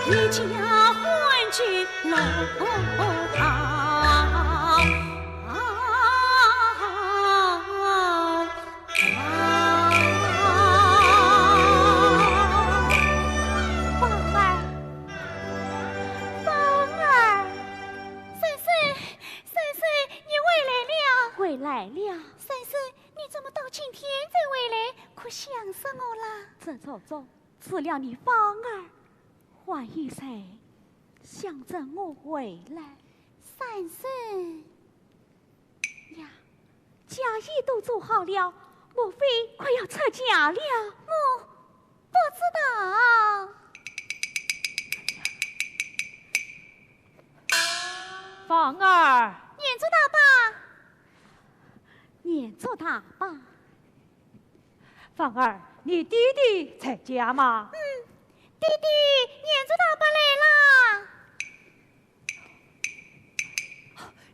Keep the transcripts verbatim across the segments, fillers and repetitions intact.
你家欢聚乐陶。芳儿，芳儿。三岁，三岁，你回来了。回来了。三岁，你怎么到今天才回来？可想死我了。这座中，除了你芳儿，还有谁想着我回来？三岁。呀，家宴都做好了，莫非快要出嫁了？我不知道。芳儿。年祝大伯。年祝大伯。 芳儿，你爹爹在家吗？嗯，爹爹年祝大伯来啦。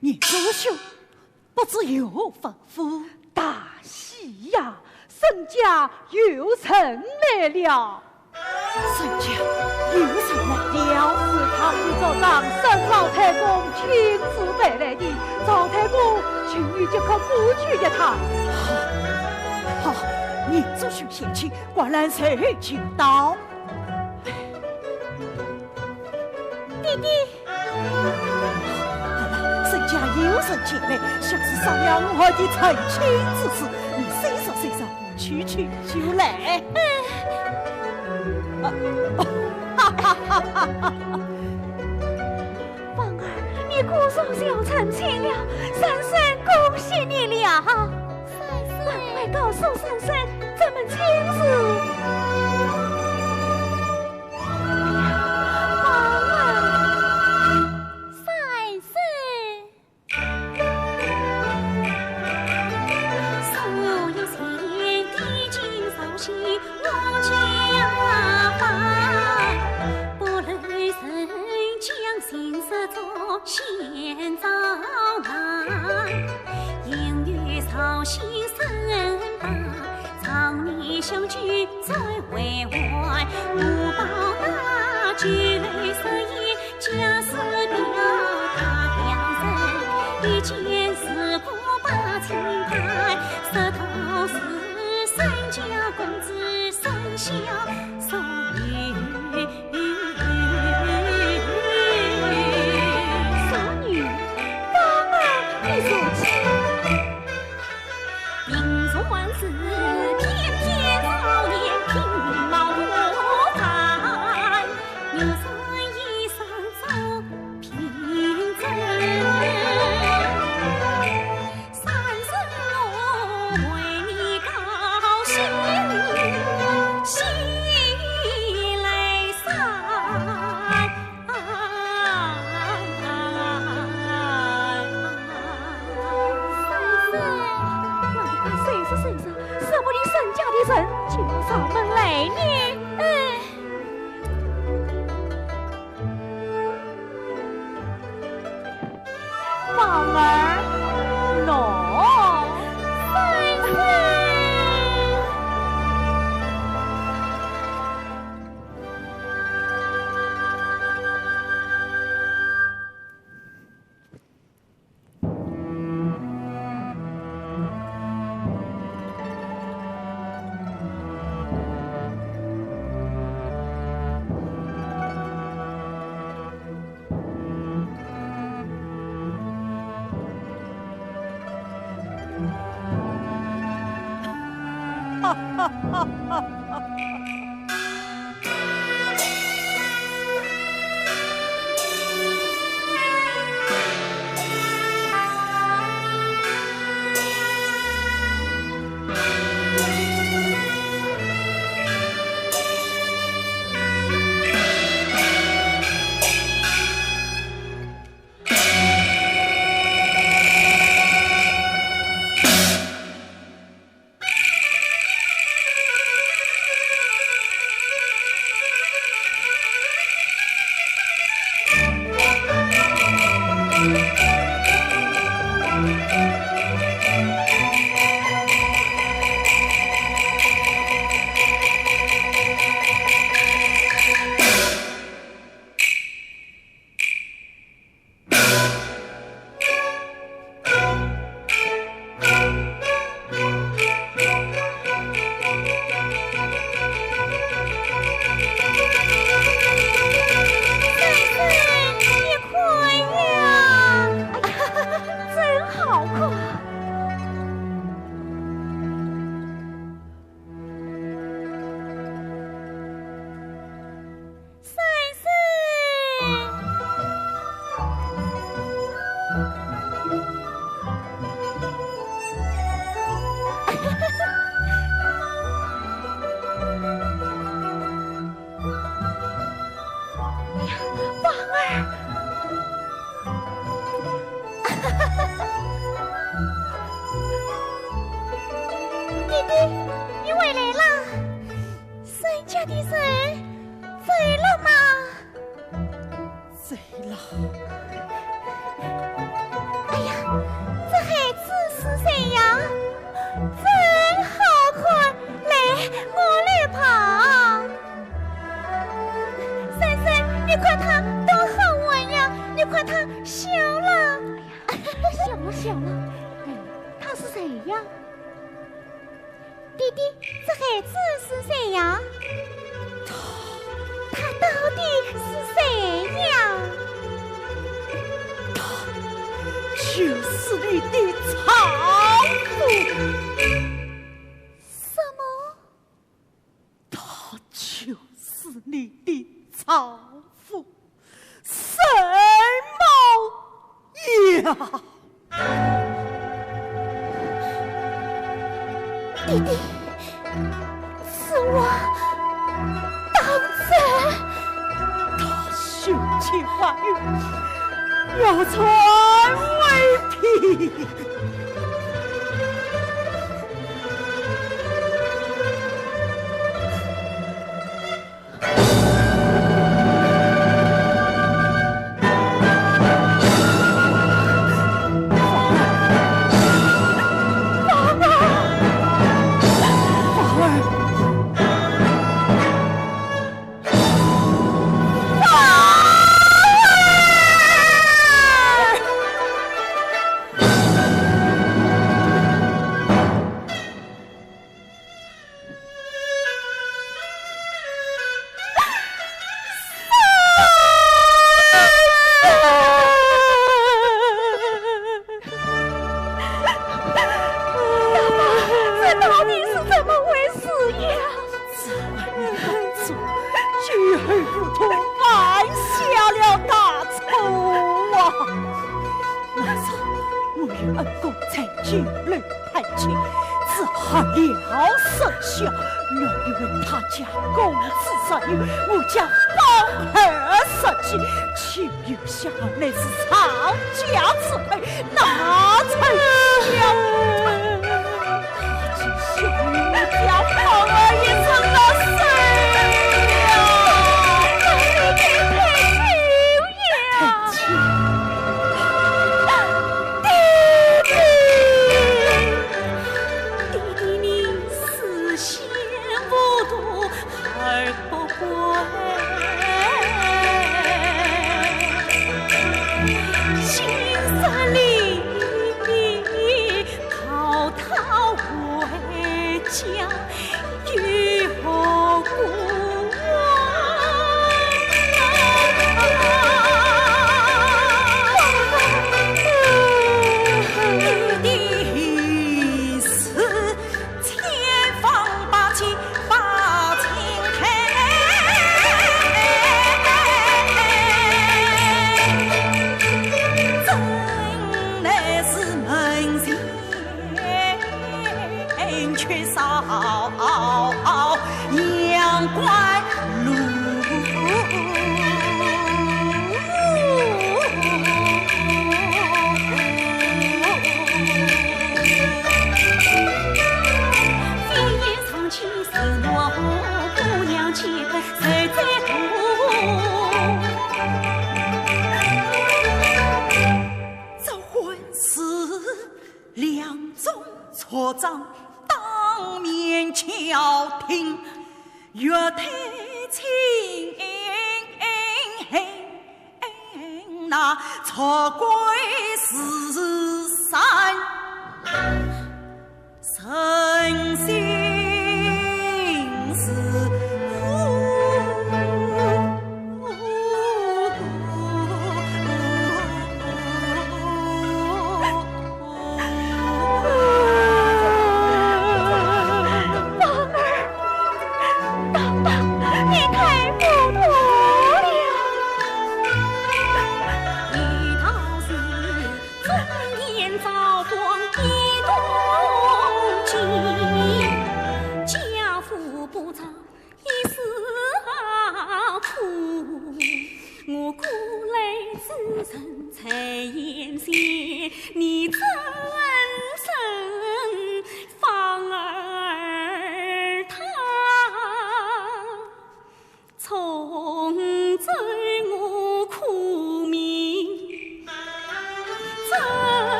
年祝兄，不知有何吩咐？大喜呀，沈家有人来了。 沈家有人来了。是唐副族长沈老太公亲自派来的，赵太公，请你即刻过去一趟。好，好，年祝兄前去，寡人随后就到。爹爹。好了，沈家有人前来，想是商量我的成亲之事，你收拾收拾， 去去就来。芳儿，你果然要成亲了，三岁恭喜你了。三岁，快告诉三岁，咱们亲事。芳儿。三岁。你回来了，沈家的人走了吗？走了。哎呀，这孩子是谁呀？真好看，来，我来抱。珊珊，你看他多好玩呀，你看他笑了。哎呀，笑了，笑了。哎，他是谁呀？ 弟弟，这孩子是谁呀？他，他到底是谁呀？他就是你的丈夫。什么？他就是你的丈夫。 沈某呀！弟弟，是我当真。他胸前怀孕，要传为凭。 这到底是怎么回事呀？只怪你当初救儿无痛，犯下了大错啊！那日我与恩公在酒楼 谈亲，只喝了十笑，原以为他家公子十女，我家芳儿十妻，岂有想到乃是抄家之辈，哪曾想他竟向我家芳儿一生的事呀！ 弟弟，你思前无度而不悔，心生离别，抛他回家。 这婚事 两中错掌当面敲定，越推亲，那错归是山，人心似火。 宝儿，宝宝，你太糊涂了。你倒是中年早亡一冬金，家父不照 一世好苦，我孤来自身在眼前，你怎生芳儿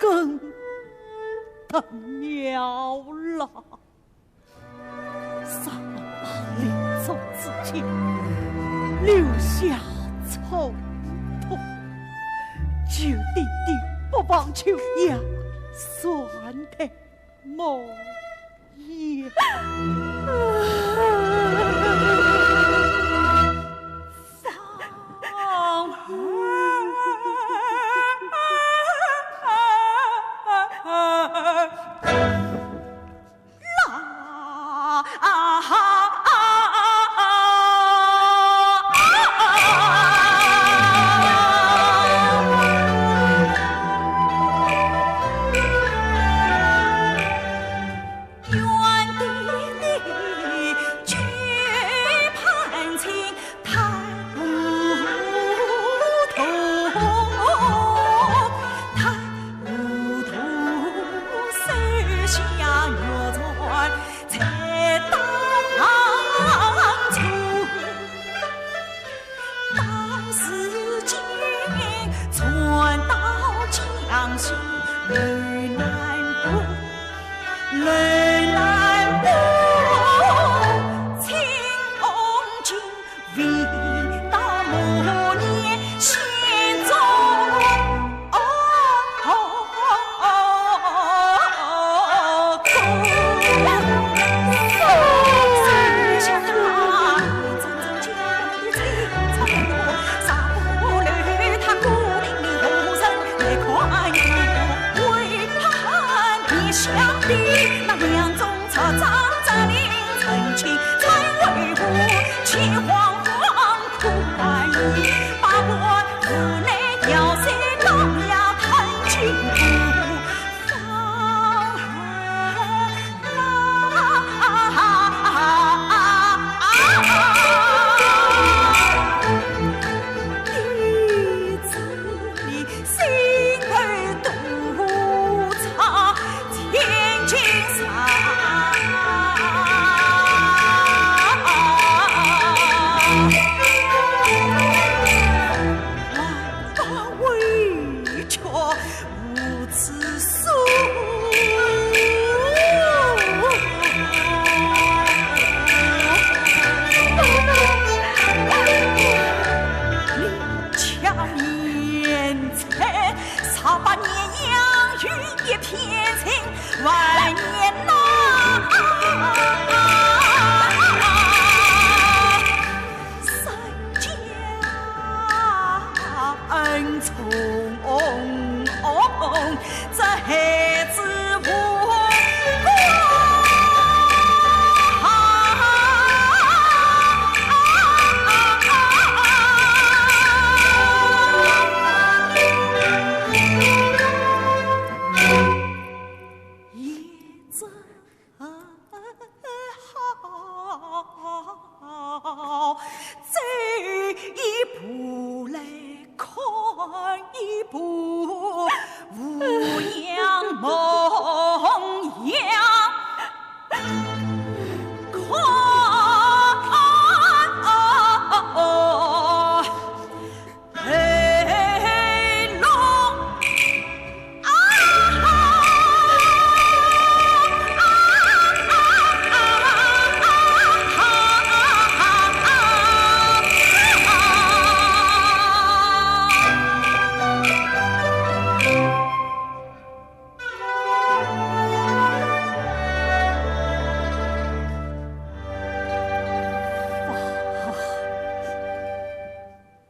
更得妙了。上把临终之前留下重托，求爹爹不忘秋雅，善待 梦魇。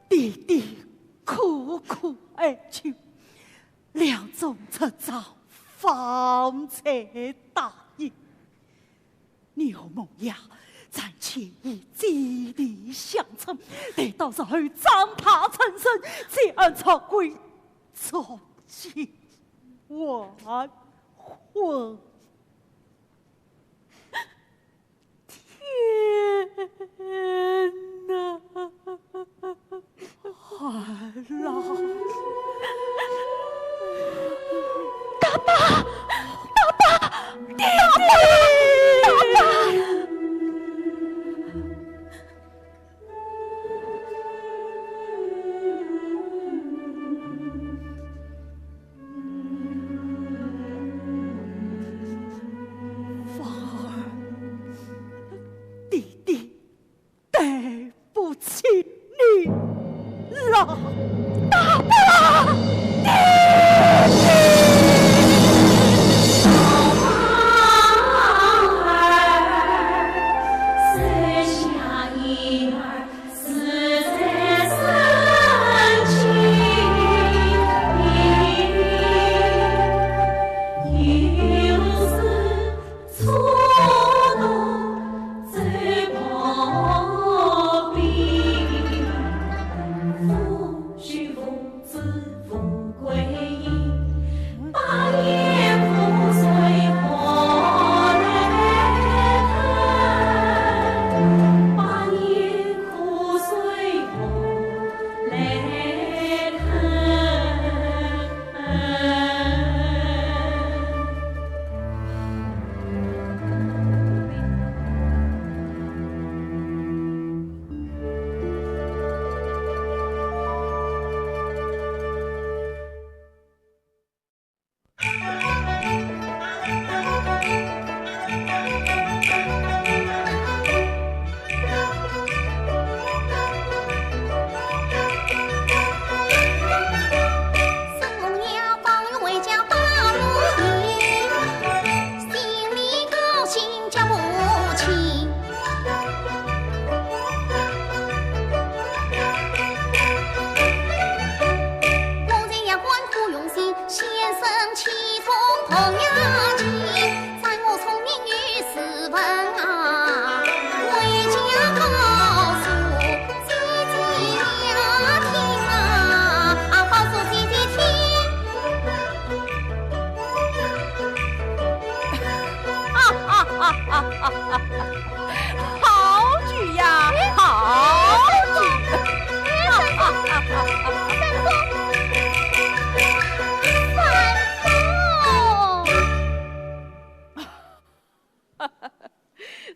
爹爹苦苦哀求，梁祝这朝方才答应。你和梦雅暂且以姐弟相称，待到日后长大成人，再按照规矩完婚。 天哪！孩儿啊！爸爸，爸爸，爹爹，爸爸！红娘姐，算我聪明有时分啊，回家告诉姐姐了听啊，啊，告诉姐姐听。哈哈哈哈哈哈！好句呀，好句！哈哈哈哈哈哈！三叔，三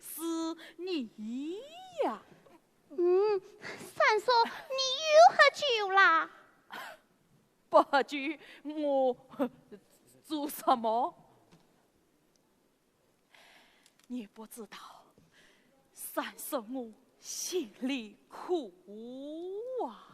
叔。 是你呀。嗯，三叔，你又喝酒啦？不喝酒，我做什么？你不知道，三叔我心里苦啊。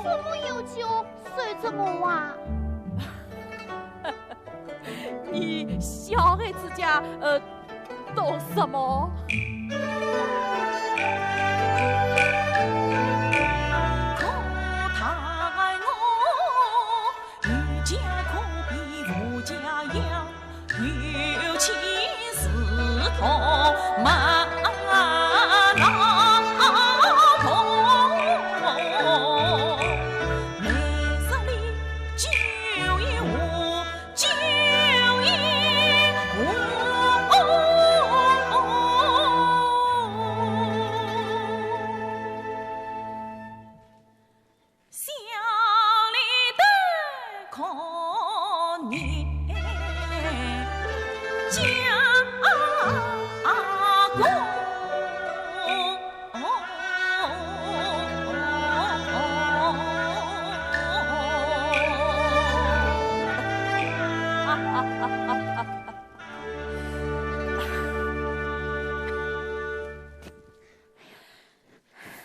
什么有酒醉着我啊？ 你小孩子家，呃，懂什么？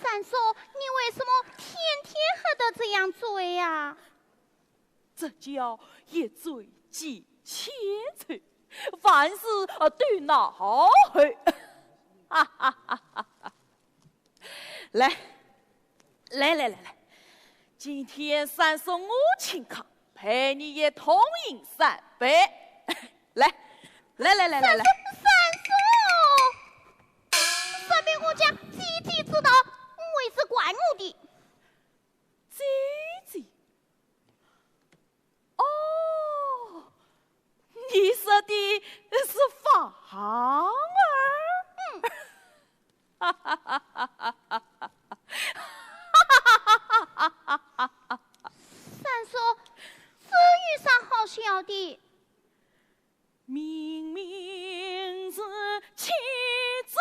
三叔，你为什么天天喝得这样醉呀？这叫一醉解千愁，万事，呃，都恼火。哈哈哈哈哈！来，来来来来，今天三叔我请客， 陪你也同饮三杯。来，来来来来来。三叔，三叔，这杯我家姐姐知道，我也是怪我的。姐姐？哦，你说的是芳儿？嗯。 三叔，这有啥好笑的？明明是妻子，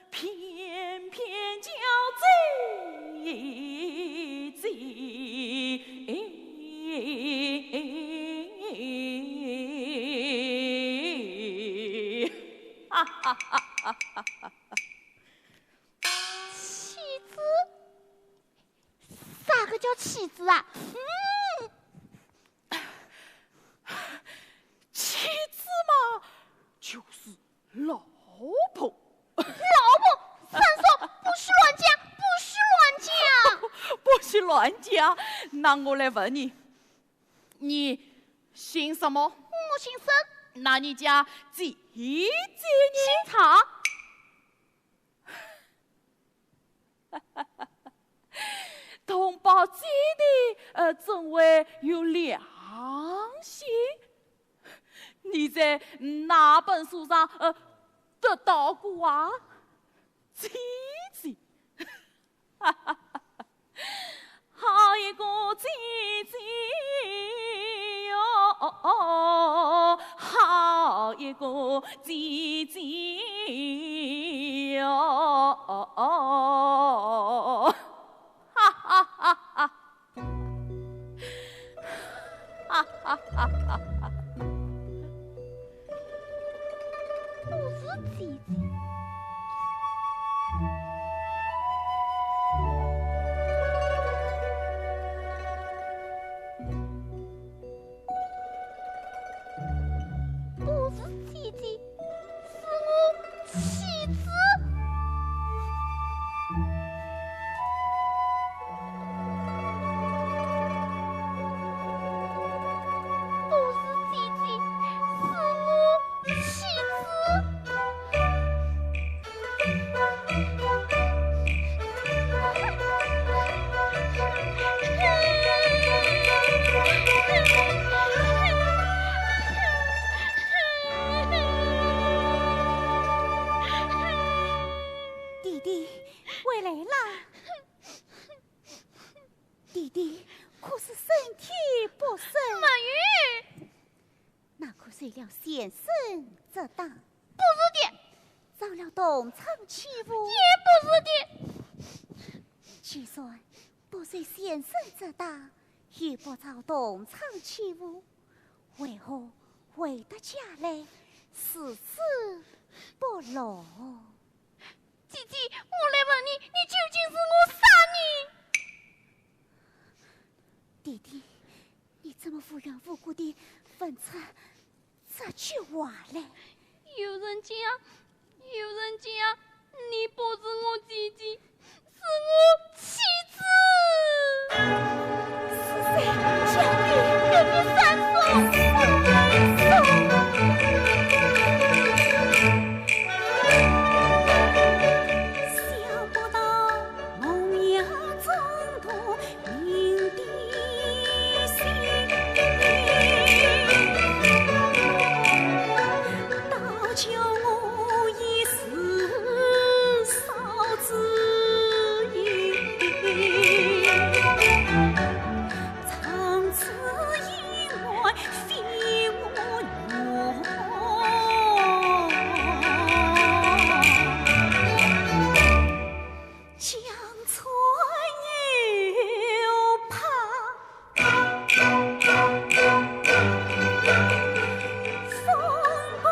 偏偏叫姐姐。 妻子？啥个叫妻子啊？嗯。妻子嘛，就是老婆。老婆？三叔，不许乱讲，不许乱讲。不许乱讲？那我来问你， 你姓什么？我姓沈。那你家姐姐呢？姓曹。同胞姐弟，呃，怎会有两姓？你在哪本书上，呃，得到过啊？姐姐。 好一个姐姐哟，好一个姐姐。哦哦，哈哈哈哈，哈哈哈哈哈。不是姐姐。不是姐姐。 是我妻子。不是姐姐，是我妻子。 弟弟，回来啦！弟弟，可是身体不适？没有。那可受了先生责打？不是的。遭了同窗欺负？也不是的。既然不受先生责打，又不遭同窗欺负，为何回到家来四处不落？ 姐姐，我来问你，你究竟是我啥人？弟弟，你怎么无缘无故地问出这句话来？有人讲，有人讲，你不是我姐姐，是我妻子。是谁讲的？跟你三叔。三叔。 想不到梦也中途明的心，倒叫我一时少知音。从此以后非我愿。 江春又怕风不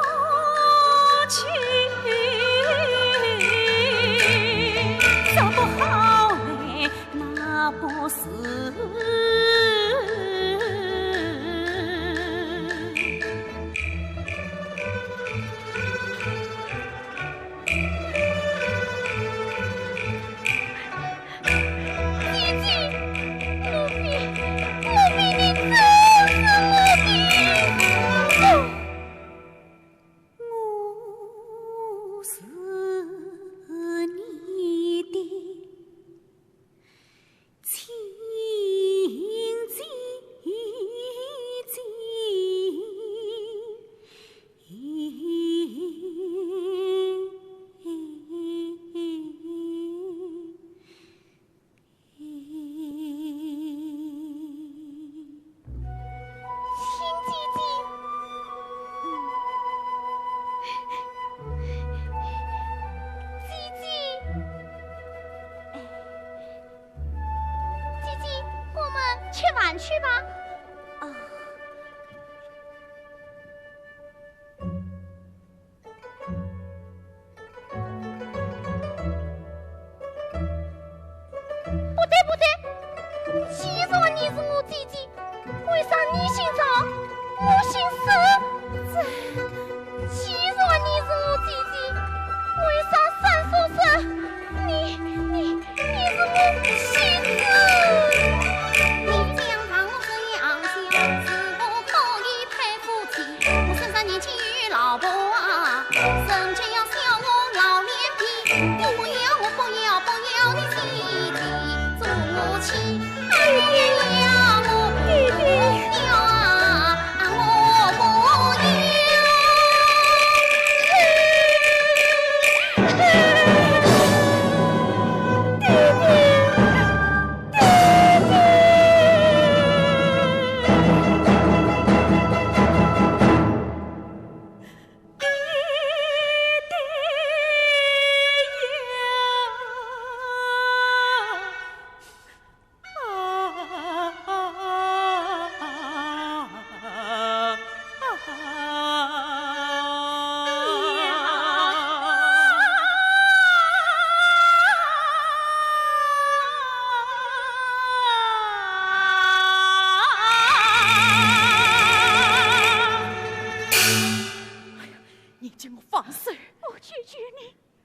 起，这不好嘞，那不是。 姐姐，莫非，莫非你真是我的？我是你的 亲姐姐。亲姐姐。姐姐。 姐姐，我们吃饭去吧。啊。不对，不对，既然你是我姐姐， 为啥你姓赵，我姓沈？这，既然你是我姐姐，为啥三叔说你，你，你是我妻子？你这样把我这样，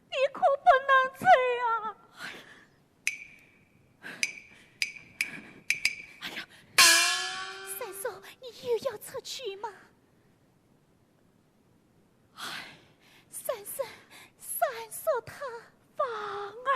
你可不能走啊！哎呀，三叔，你又要出去吗？唉，三叔，三叔他……芳儿。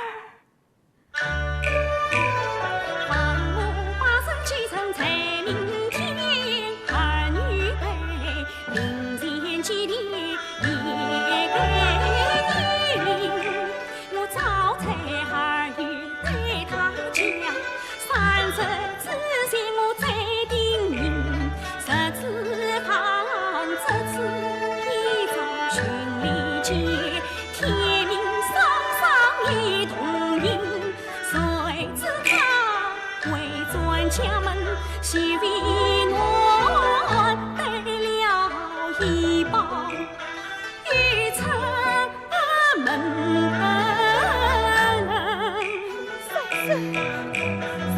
三叔，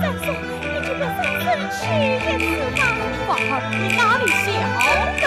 三叔，你就别再生气一次吧。芳儿，你哪里晓得？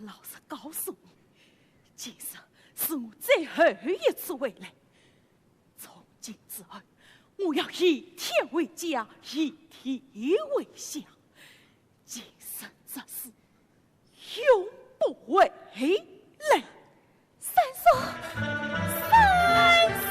老实告诉你，今日是我最后一次回来。从今之后，我要一天回家，一天回乡。今生今世，永不回来。三叔，三叔，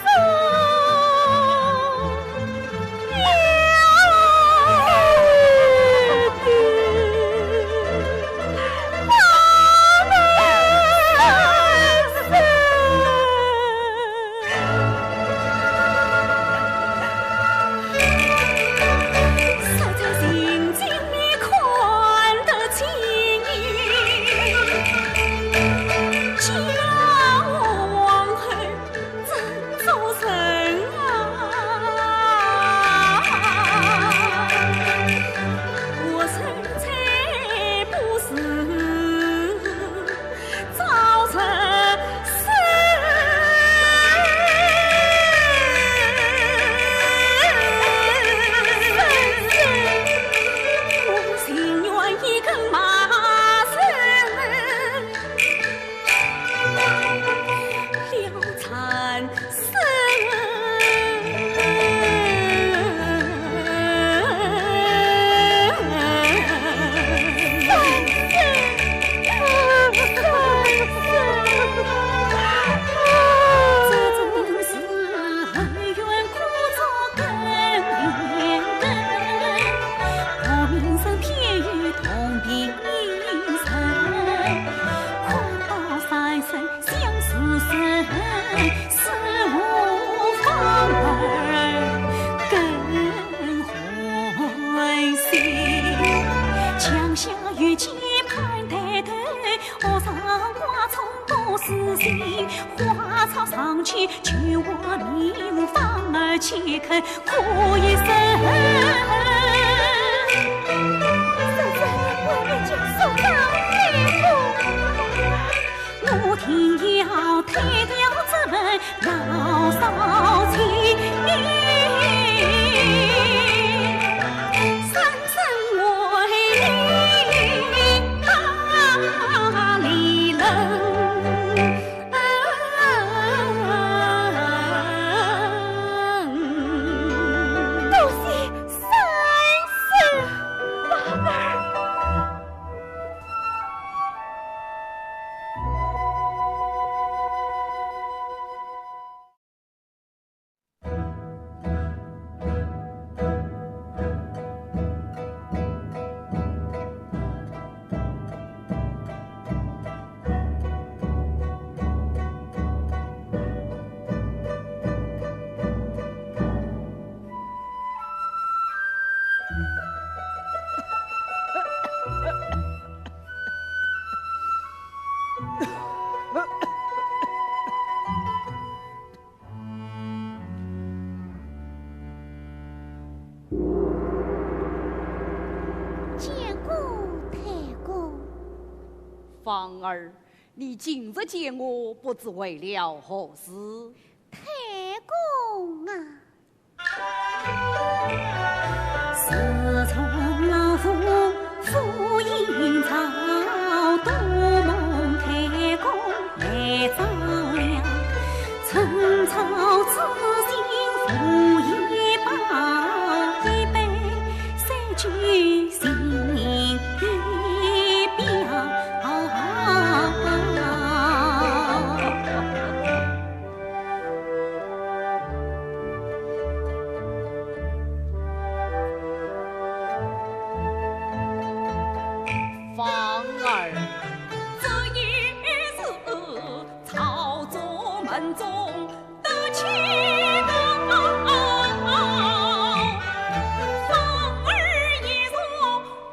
芳儿，你今日见我，不知为了何事？太公啊！ 自从老夫妇应朝，多蒙太公来照料。春草之心无一宝，一杯三九心。 芳儿，这一日朝中门中得其道，芳儿一同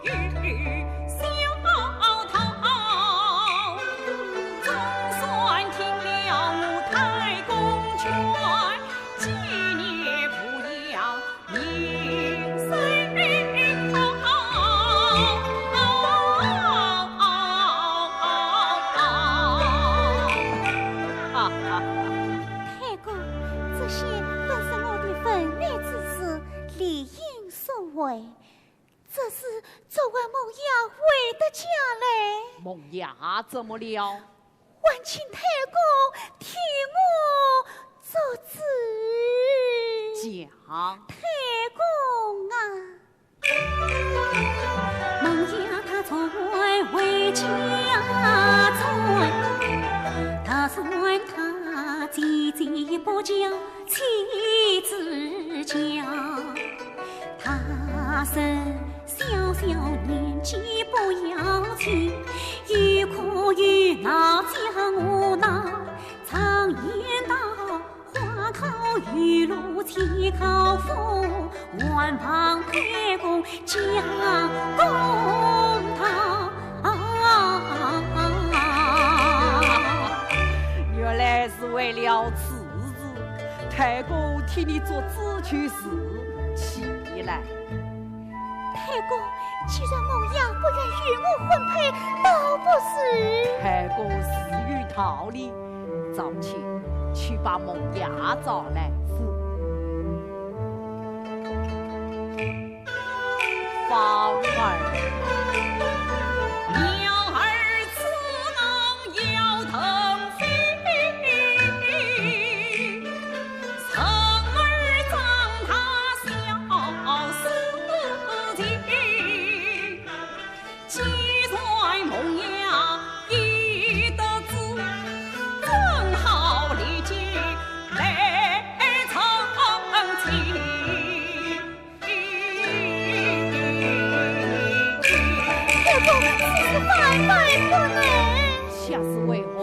与小桃，总算听了太公劝，纪念抚养名声好。太公，这些本是我的份内之事，理应收回。 这是昨晚梦雅回的家来。梦雅怎么了？还请太公替我做主。讲。太公啊！梦雅她昨晚回家转，她说她姐姐不叫妻子家。 她说小小年纪不要紧，有哭有闹叫我闹，常言道花靠雨落，姐靠风，还望太公讲公道。原来是为了此事，太公替你做主就是。起来。 太公，既然梦雅不愿与我婚配，倒不如……太公自有道理，早起去把梦雅找来。是。芳儿。 太公，此事万万不能。下事为何？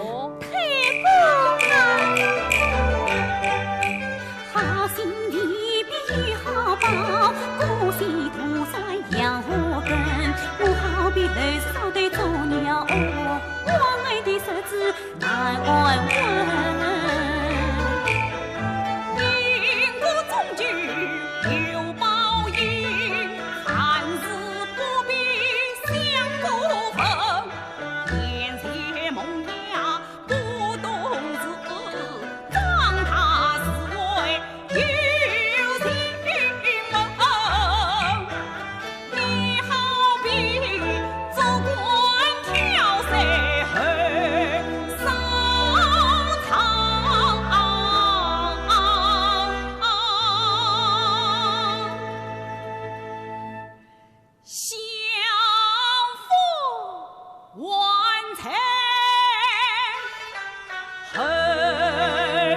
太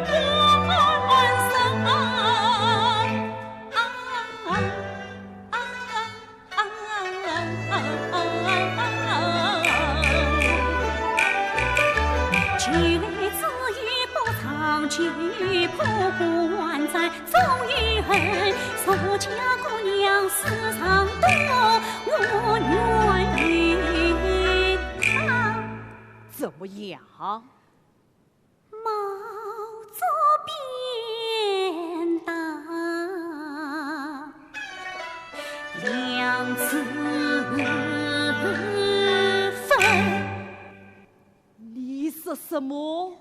公啊！怎么样？的什么？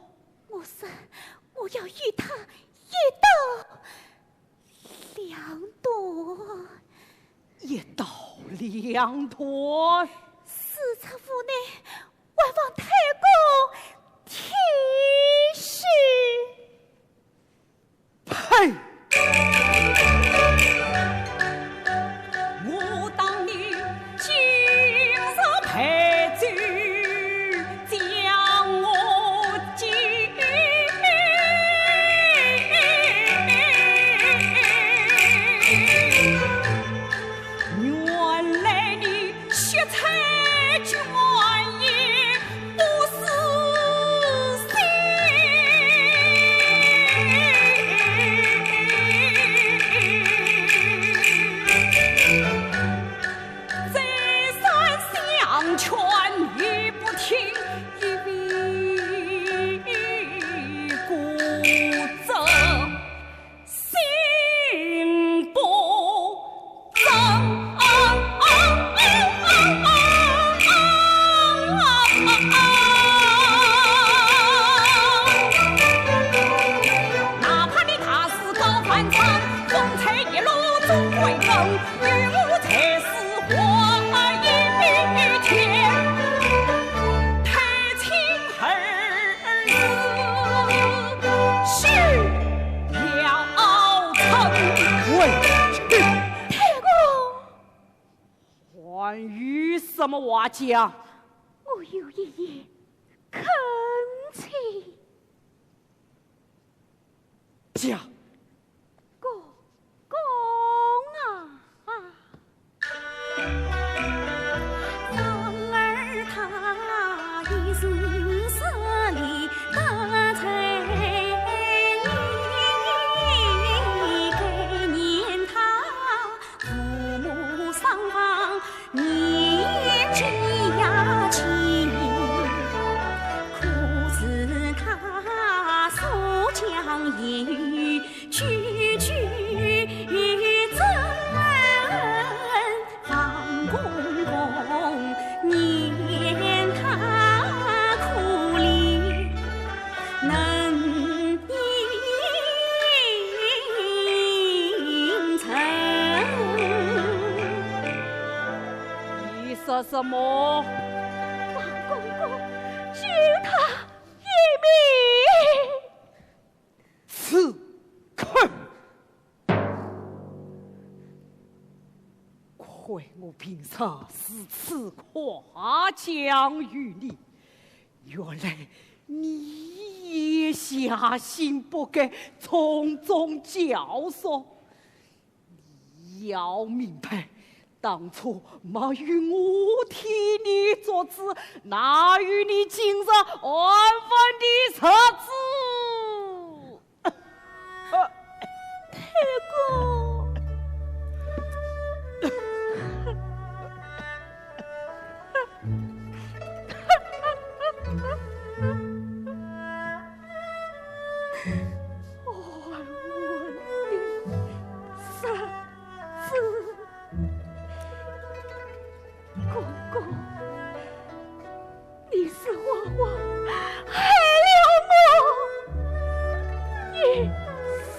我说，我要与他一刀两断。一刀两断？事出无奈，还望太公体恤。 呸！我当你今日陪酒将我敬，原来你 血菜眷也不死心。再三相劝你不听，一味固执。 心不正。哪怕你大势高万丈，风吹雨落终归根，与我才是活一天。太清 儿子，休要争。喂，太公！还有什么话讲？我有一言恳请。讲。 公公啊！你说什么？王公公，救他一命。 此刻，亏我平常如此夸奖于你，原来你也下心不改，从中教唆。 你要明白，当初没有我替你做主，哪有你今日安稳的日子？太公。 安稳的日子。公公，你是活活害了我一生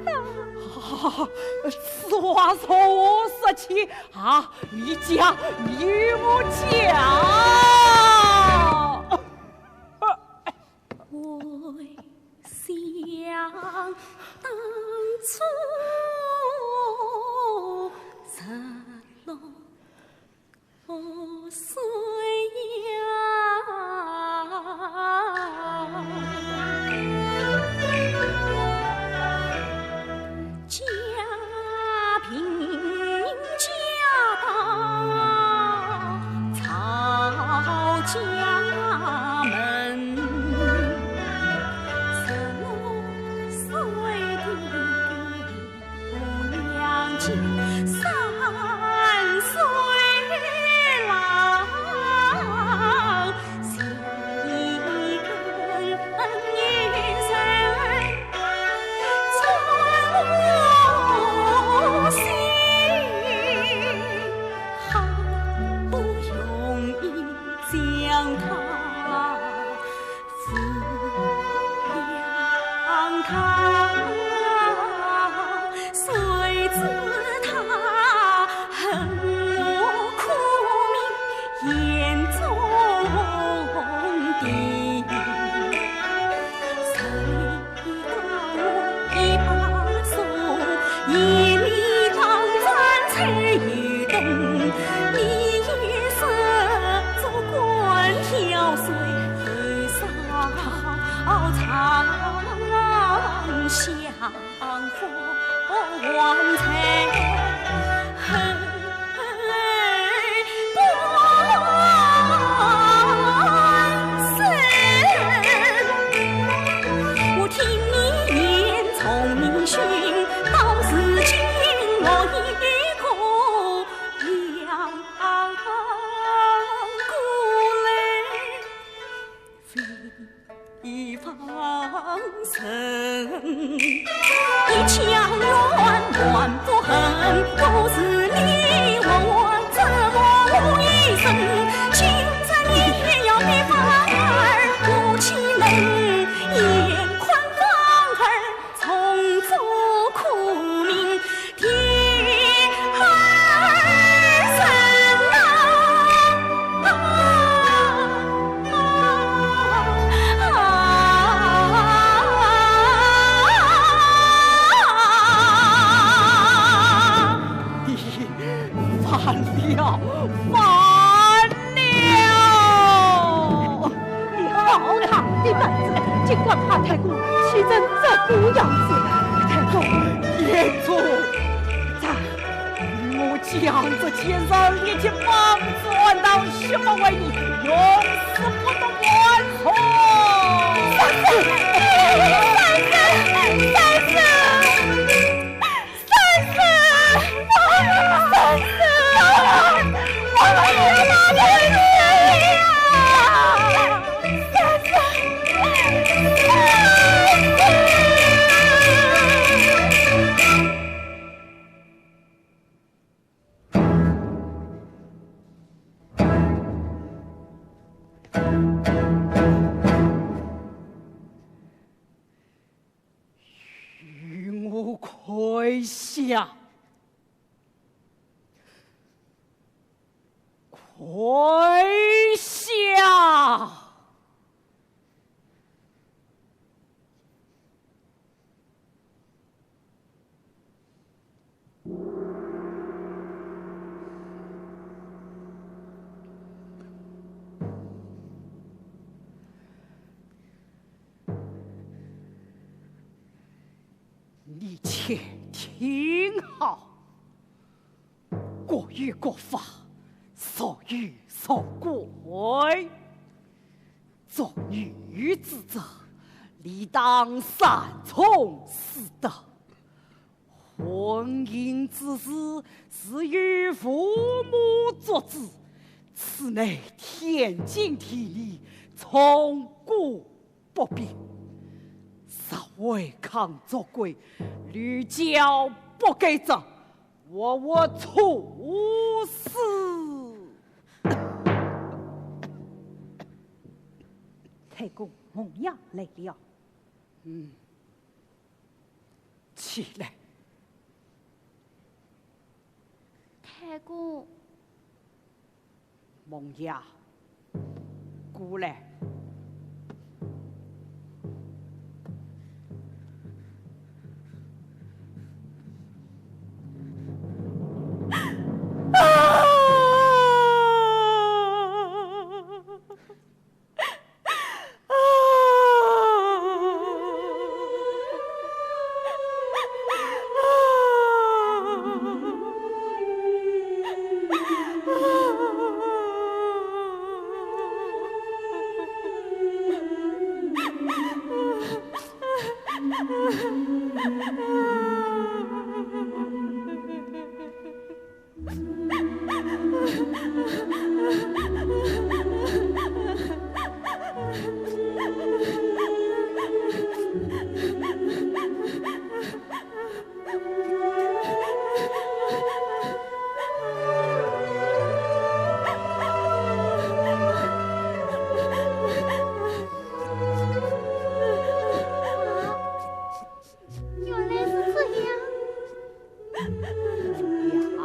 呐！啊，此话从何说起？啊，你讲，你与我讲。 回想当初日落岁呀，家贫家道，曹家门。 将他不为你永世不得完错。三生，三生，三生，三生，三生，我们也拿不回去呀！三生，三生。 与我跪下！跪下！ 你且听好，国有国法，俗有俗规。作女之者，理当三从四德。婚姻之事，是由父母作主，此乃天经地义，从古 不变。若违抗族规，律教不改者，活活处死。太公，孟爷来了。嗯，起来。太公。 孟爷，过来。原来是这样。呀，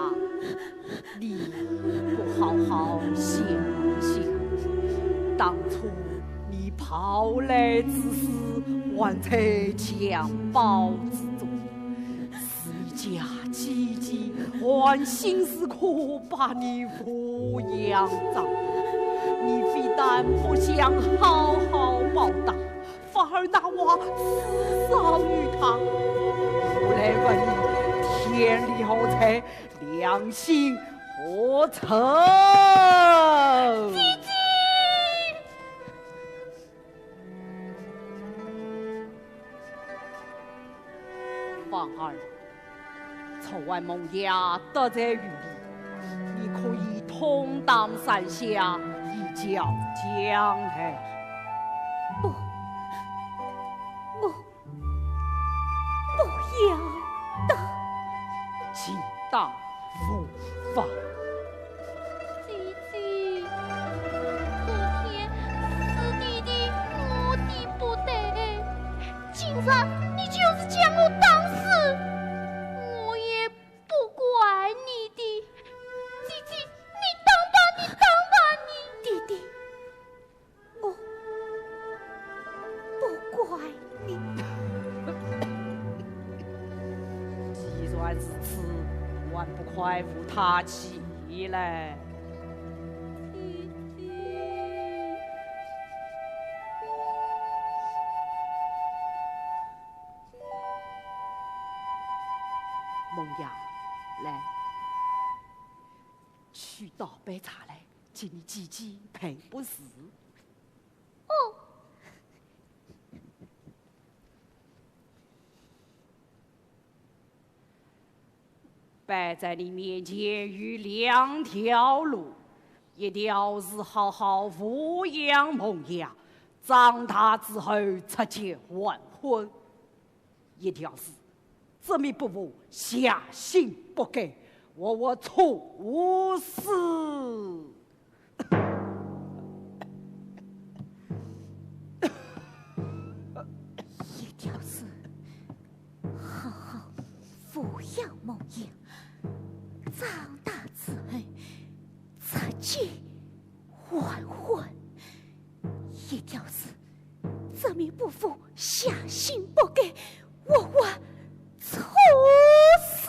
你不好好想想，当初你跑来之时，还在襁褓之中，是你家姐姐含辛茹苦把你抚养长大，你非但不想好好报答， 反而拿我刺伤于他。我来问你，天理何在，良心何在？姐姐！芳儿， 昨晚孟爷得罪于你，你可以痛打三下，以教将来。不，我不要打。既打无妨。姐姐，昨天是弟弟我的不对，今日你就是将我打死，我也 不怪你的。姐姐，你打吧，你打吧，你。弟弟，我不怪你。既然如此，还不快扶她起来？姐姐。 孟爷，来，去倒杯茶来，你姐姐赔不是。哦，摆在你面前有两条路，一条是好好抚养梦雅，长大之后出嫁完婚；一条是执迷不悟，下心不改，活活处死。一条是好好抚养梦雅，长大之后出嫁完婚；一条是执迷不悟，下心不改，活活处死。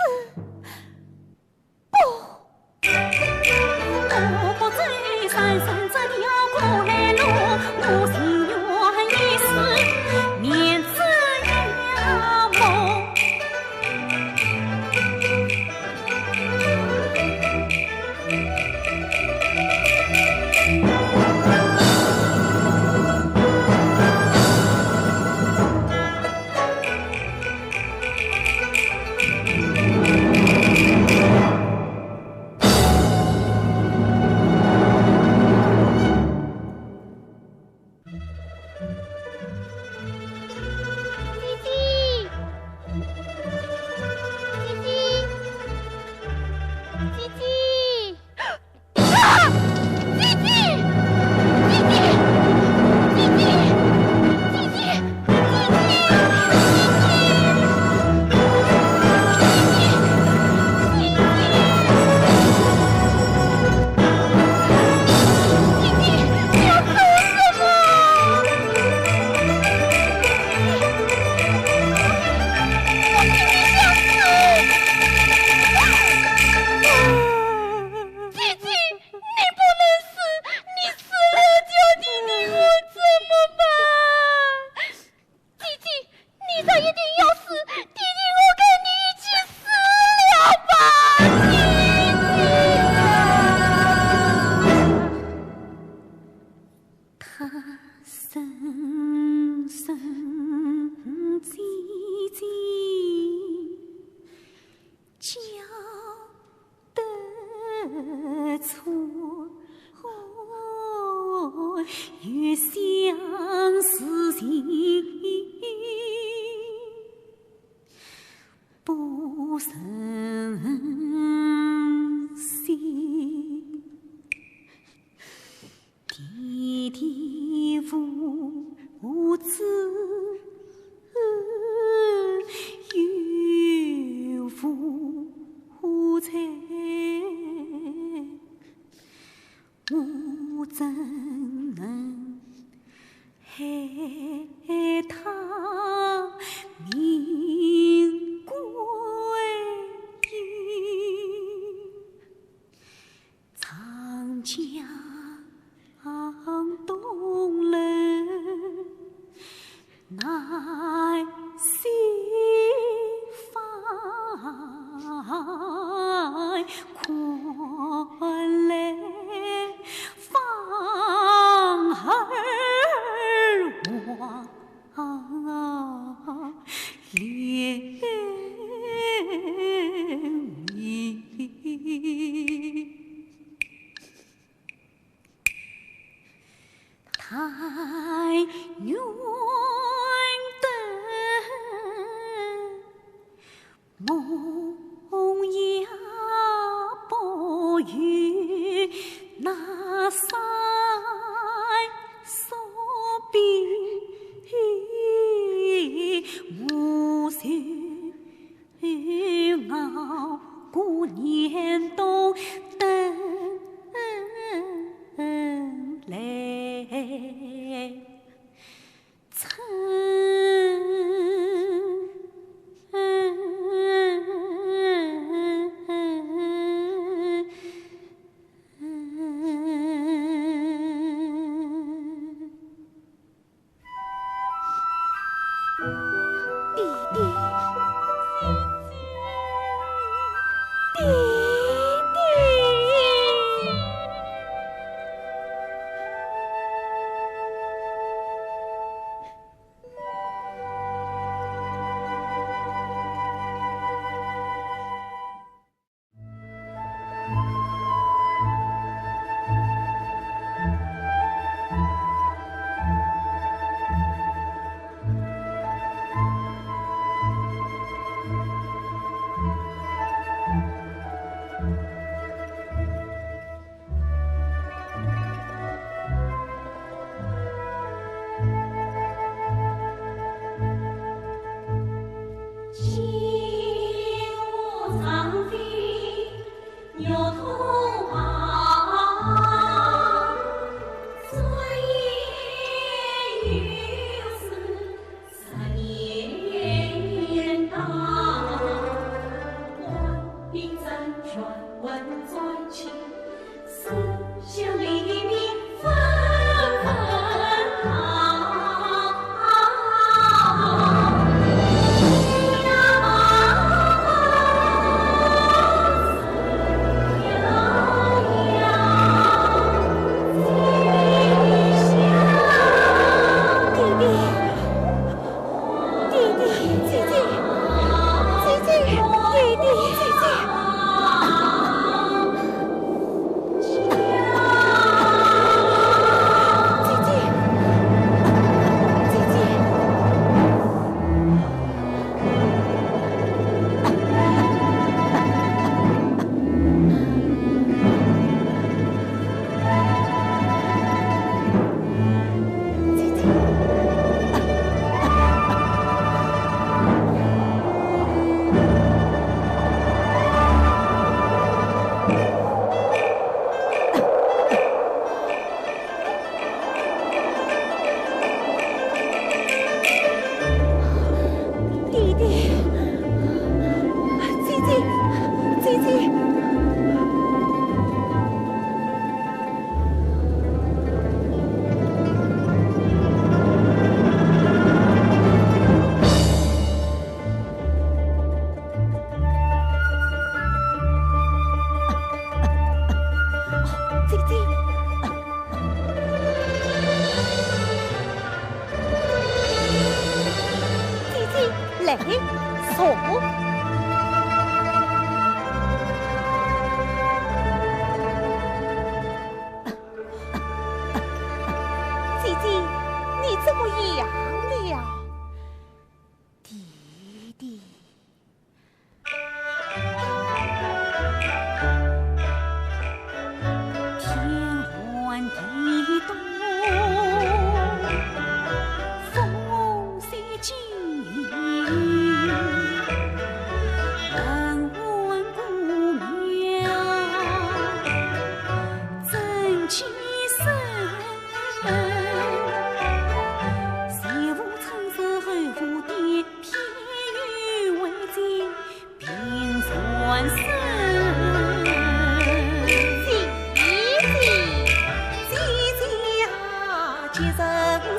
其人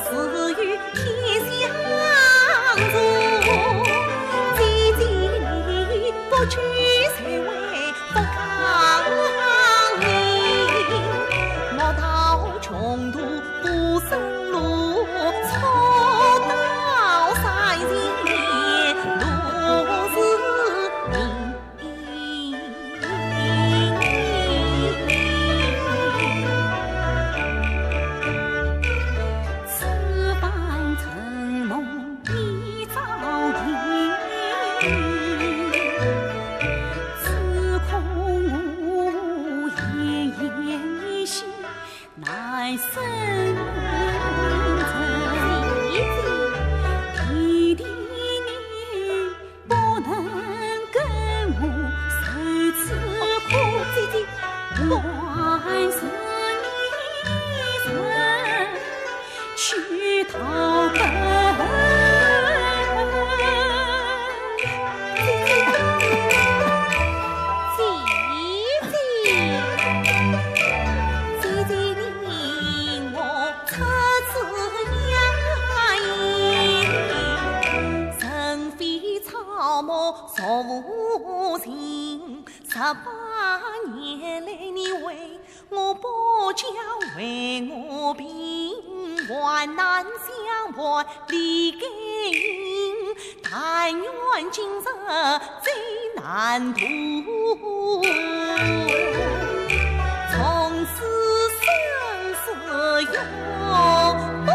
自有天相助，姐姐你不知谁为不讲理，莫道穷途不生路，错道三心念，路是命。 此番承蒙你照应，只恐我奄奄一息难生存。弟弟你不能跟我受此苦，姐姐，我还是你人去投奔。姐姐，姐姐，姐姐，你我出此nhà，人非草木 孰无情，十八年来你为我保驾，为我平，患难相伴历该年，但愿今日再难途，从此生死永不分。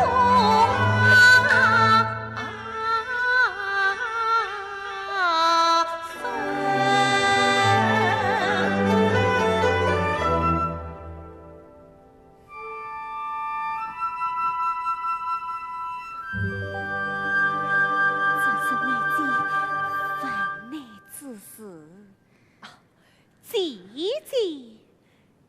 这是为姐烦难之事。啊，姐姐，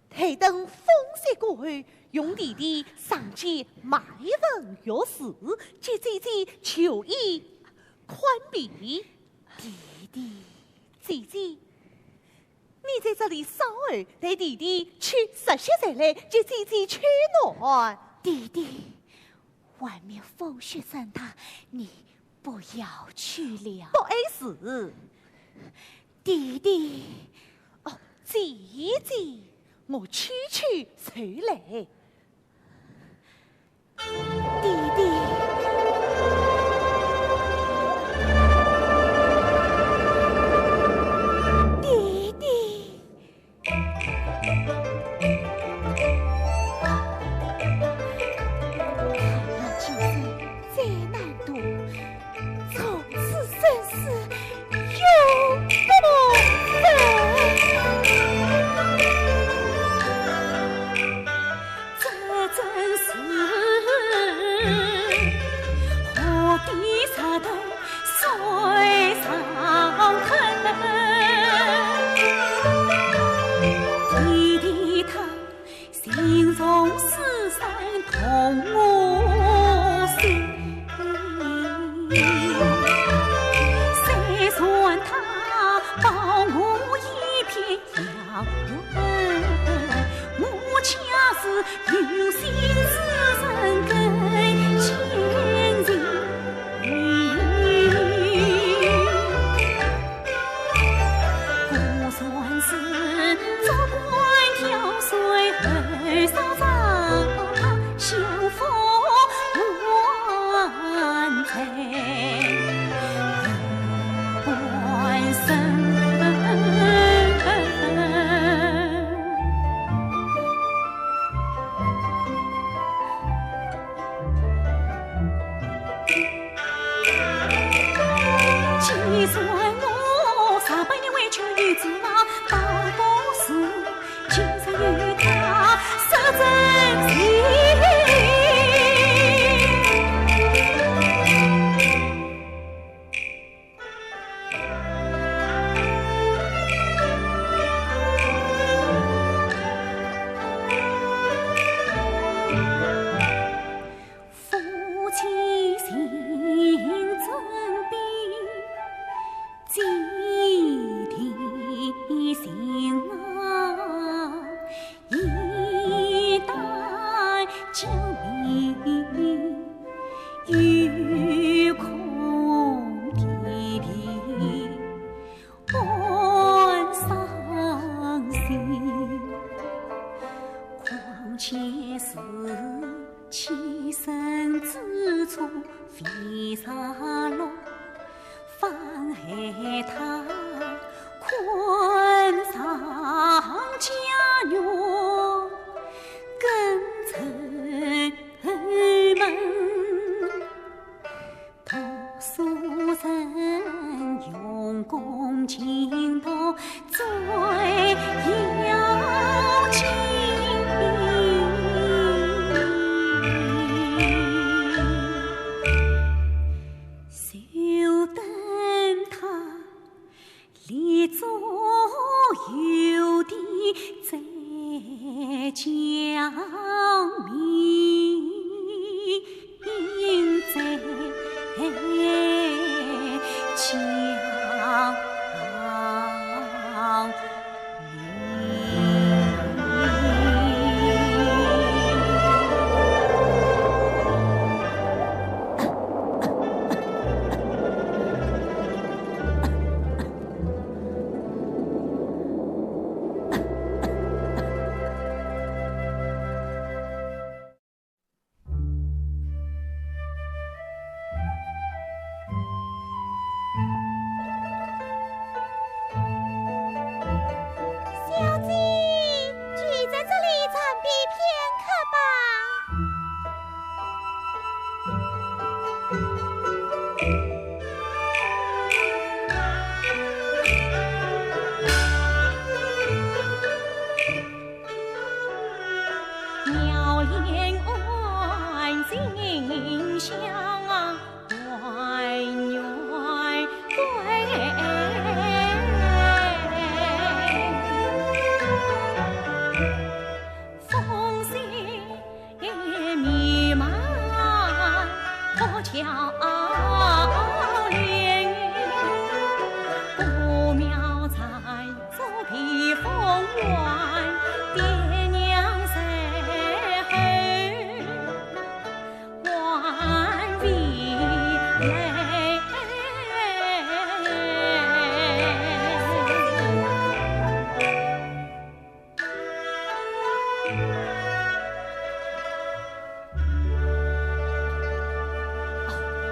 待等风雪过后，容弟弟上街卖文学书，给姐姐求医看病。弟弟，姐姐，你在这里稍候，待弟弟取十息柴来，给姐姐取暖。弟弟，外面风雪甚大，你不要去了。不碍事。弟弟。哦，姐姐，我去去就来。弟弟。 弟弟。患难救人再难渡，从此生死永不分。这真是 何必石头碎上根？弟弟他心中思想痛我心，虽然他保我一片 家园，我家是有心之人更坚定。我算是做官挑水后少长，相逢还在 半生。既然我上百年委屈女子郎，倒不如今日与他说真情。 夫妻情真比姐弟情啊，一旦救命栖身之处飞沙落，方害他困上家园，更愁闷。读书人用功勤读， 最要紧。就等他立足有地再讲明。 小姐，就在这里暂避片刻吧。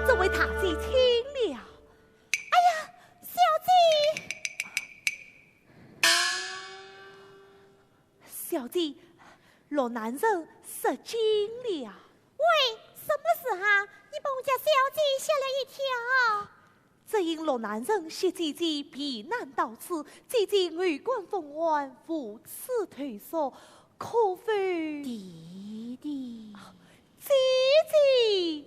这位大姐请了。哎呀，小姐！小姐，洛南人失惊了。喂，什么事啊？你把我家小姐吓了一跳。 只因洛南人携姐姐避难到此，姐姐为官封官，无处投宿，可否？弟弟。姐姐。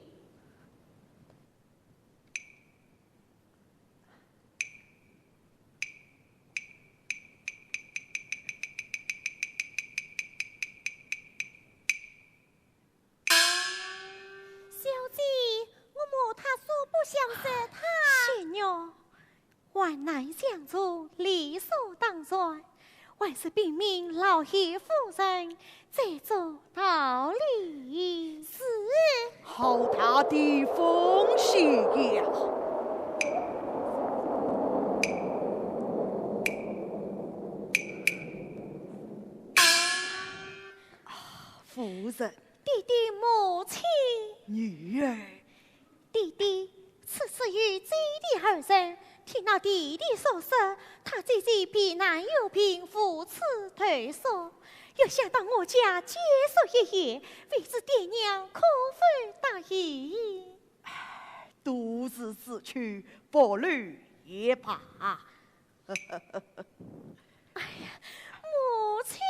小姐，我骂她素不相识，她……仙玉，患难相助，理所当然，还是禀明老爷夫人，再做道理。是。好大的风险呀！啊，夫人， 爹爹母亲。女儿。爹爹，此次与姐弟二人，听那弟弟所说，他姐姐避难有病，无处投宿，又想到我家借宿一夜，未知爹娘可否答应？唉，都是自去，不留也罢。哎呀，母亲！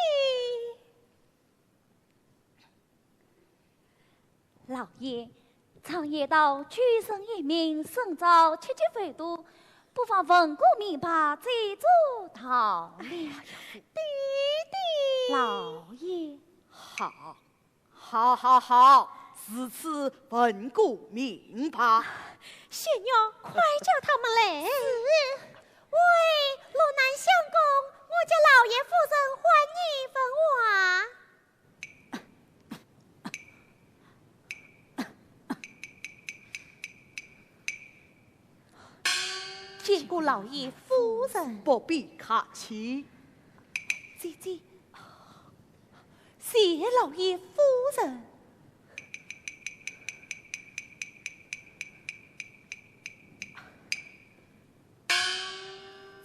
老爷，常言道，救人一命胜造七级浮屠，不妨问个明白，再做道理。哎呀，爹爹。老爷。好，好，好，好，如此问个明白。仙玉，快叫他们来。是。喂，洛南相公，我家老爷夫人唤你问话。 见过老爷夫人。不必客气。姐姐，谢老爷夫人。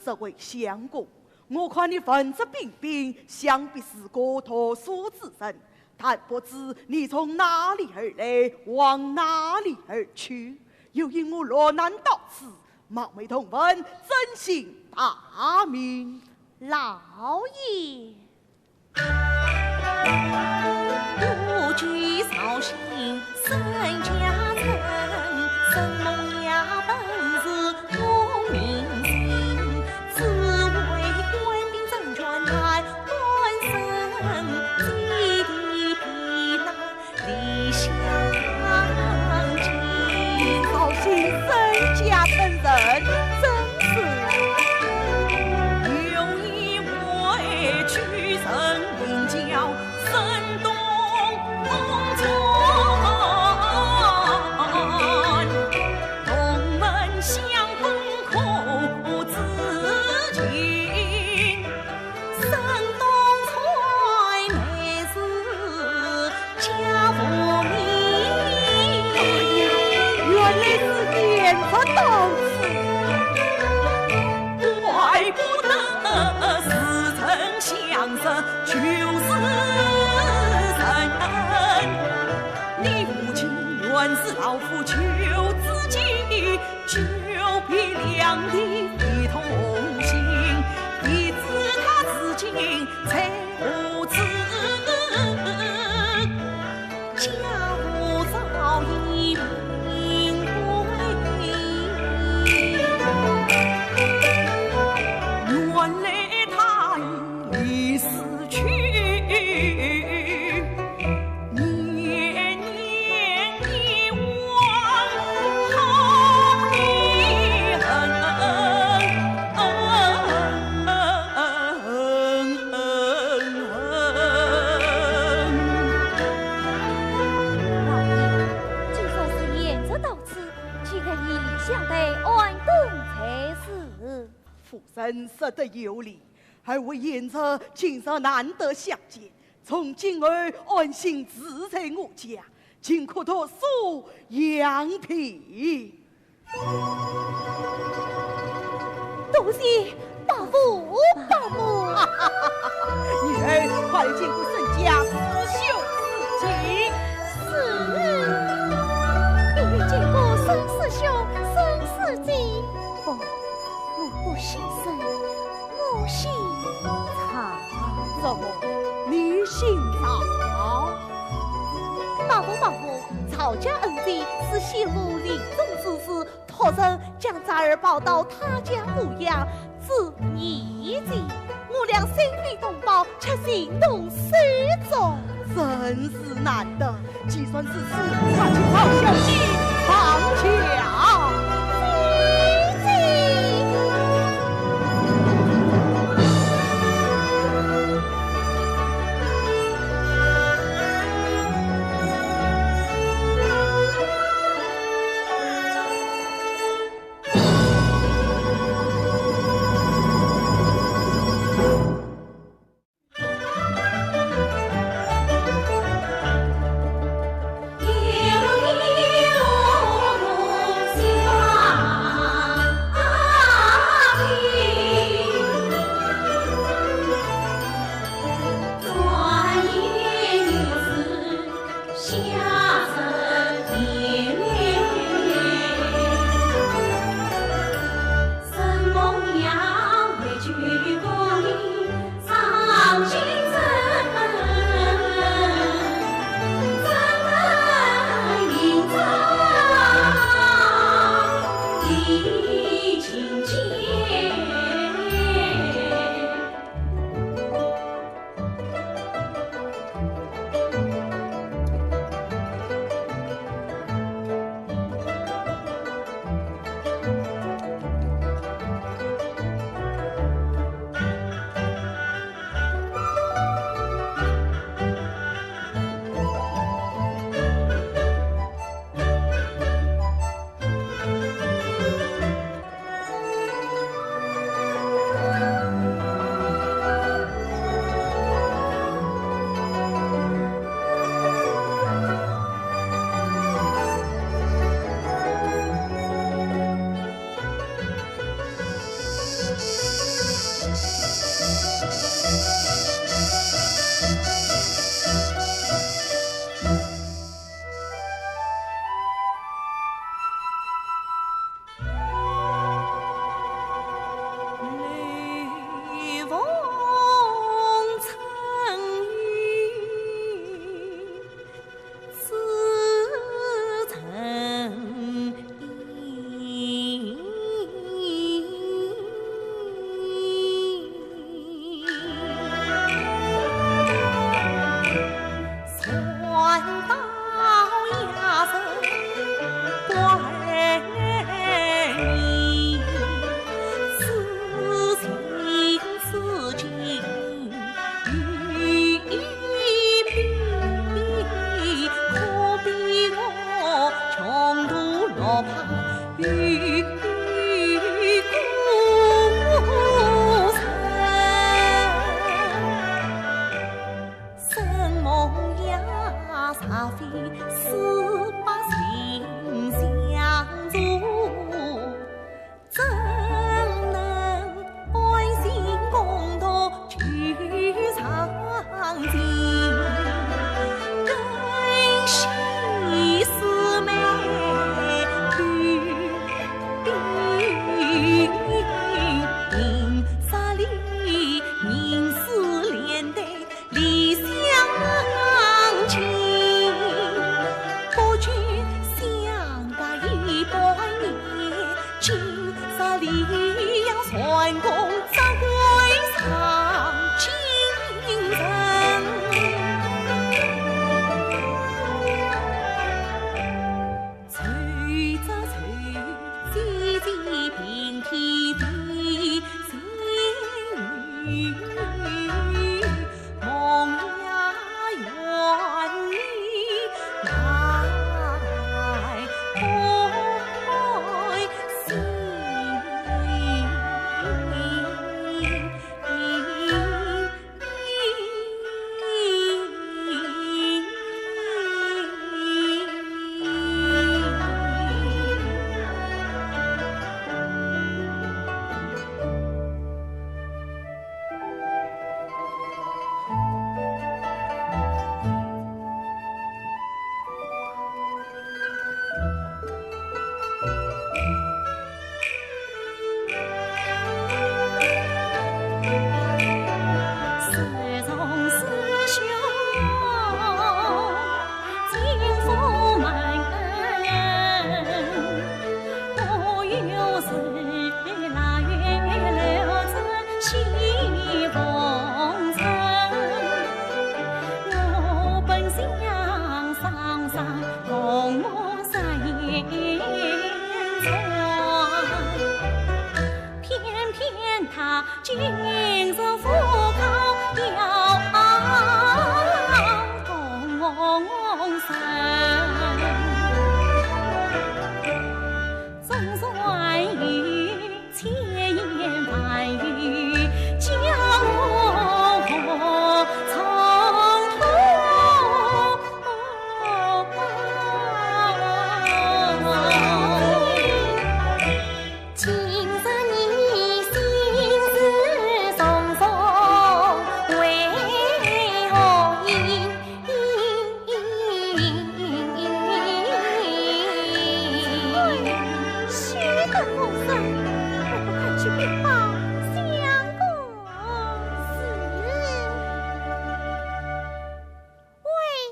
这位相公，我看你文质彬彬，想必是个读书之人，但不知你从哪里而来，往哪里而去？又因我落难到此，冒昧同问，尊姓大名？老爷。 绍兴沈家村人，正是。有一位举人名叫沈东川，同门相公可知情？沈东川乃是 家父名。原来是贤侄到此。怪不得似曾相识，就是人。你父亲原是老夫求子期，久别两地非同行，未知他如今在 何处？家父早已命归。原来他已离世去，年年 老爷，就算是贤侄到此，岂可以相待，安顿才是。夫人说得有理，二位贤侄今日难得相见， 从今后安心住在我家，尽可读书养病。多谢伯父伯母。女儿，快来见过沈家四兄四姐。是，必须见过沈四兄、沈四姐。不，我不姓沈，我姓曹。怎么，你姓曹？ 伯父伯母，曹家恩情是先父临终之时，托人将侄儿抱到他家抚养，至年纪，我俩身为同胞，却情同手足。真是难得，既算如此，快请曹小姐上轿。姐姐。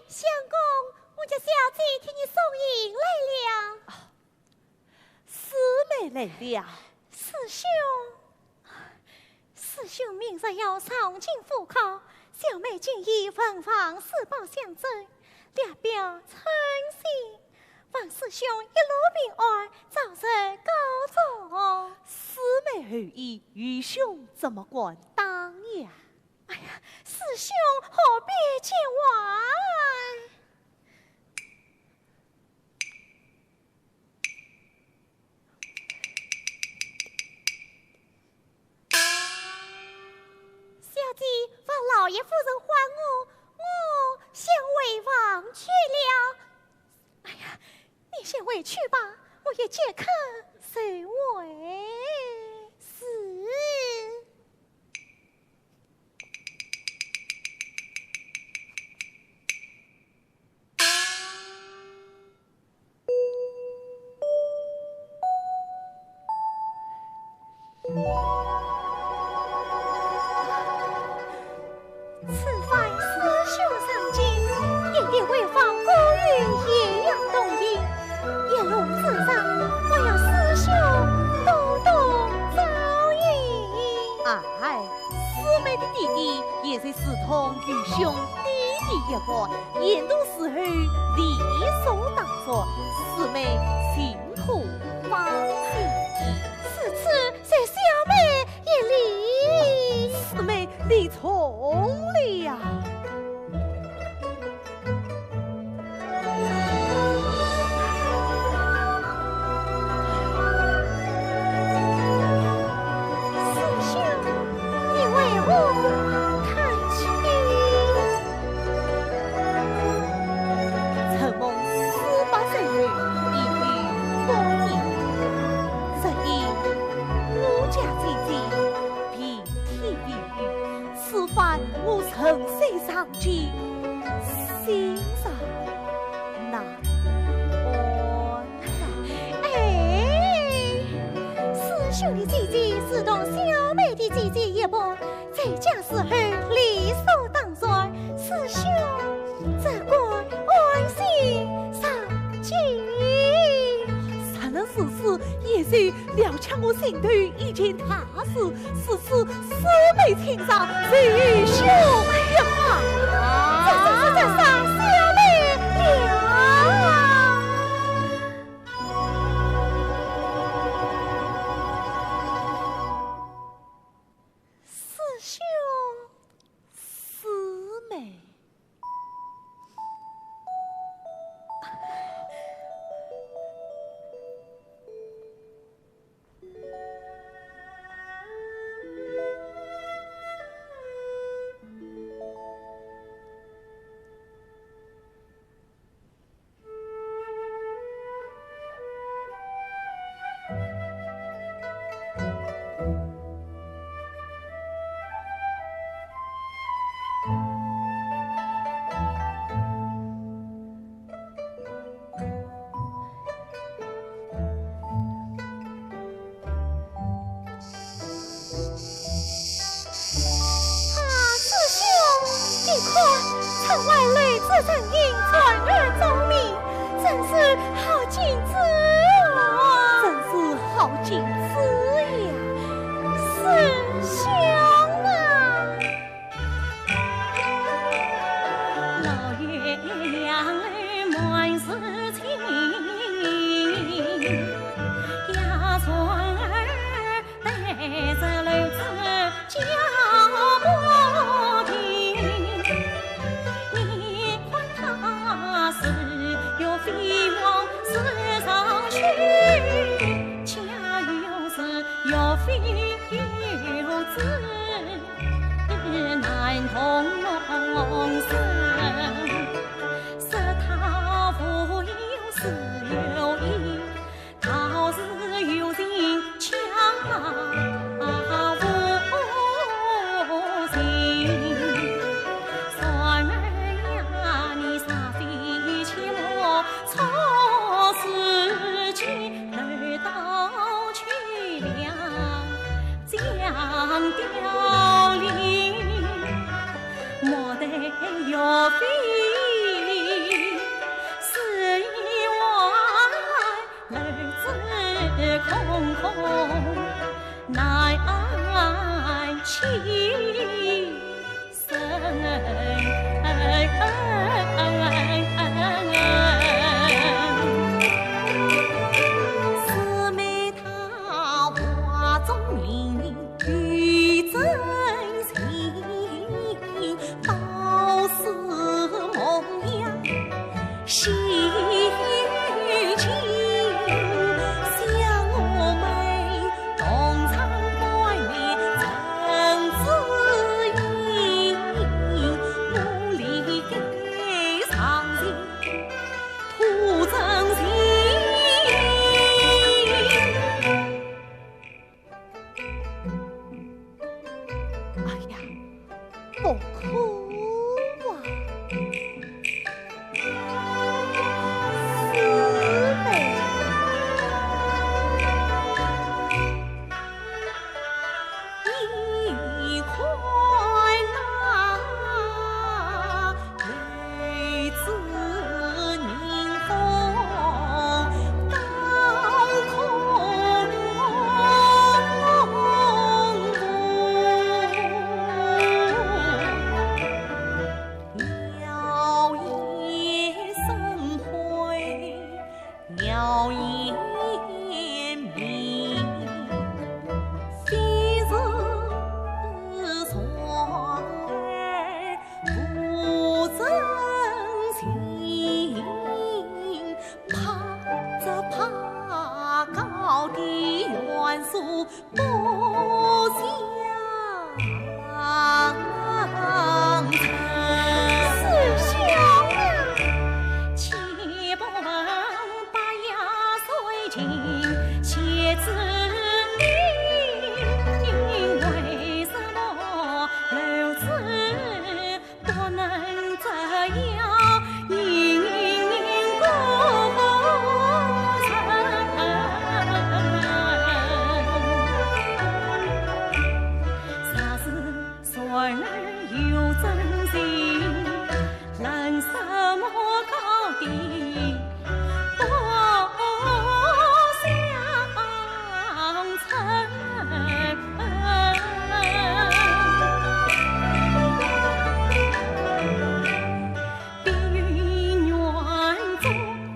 相公，我家小姐替你送信来了。师妹来了。师兄，师兄明日要上京赴考，小妹今已文房四宝相赠，略表称心，望师兄一路平安，早日高中。师妹厚意，愚兄怎么敢当呀？ 哎呀，师兄何必见外？小姐，望老爷夫人宽恕，我先回房去了。哎呀，你先回去吧，我也即刻随回。是。 此番师兄上京，一定会访古语，抑扬顿挫，一路之上，还要师兄多多照应。哎，师妹的弟弟也是如同愚兄弟弟一般，沿途侍候，理所当然，师妹尽可放心。如此，随小妹兄的姐姐如同小妹的姐姐一般，在家侍候理所当然，师兄只管安心上进。若能如此，也就了却我心头一件大事，如此姊妹情长，弟兄一法。这真是折煞小妹了。 师兄，师妹。啊，师兄，你看，窗外楼宇人影，传来钟鸣，真是好景致啊！真是好景致呀！师兄啊！ 哎呀，不可啊！师妹。师兄啊！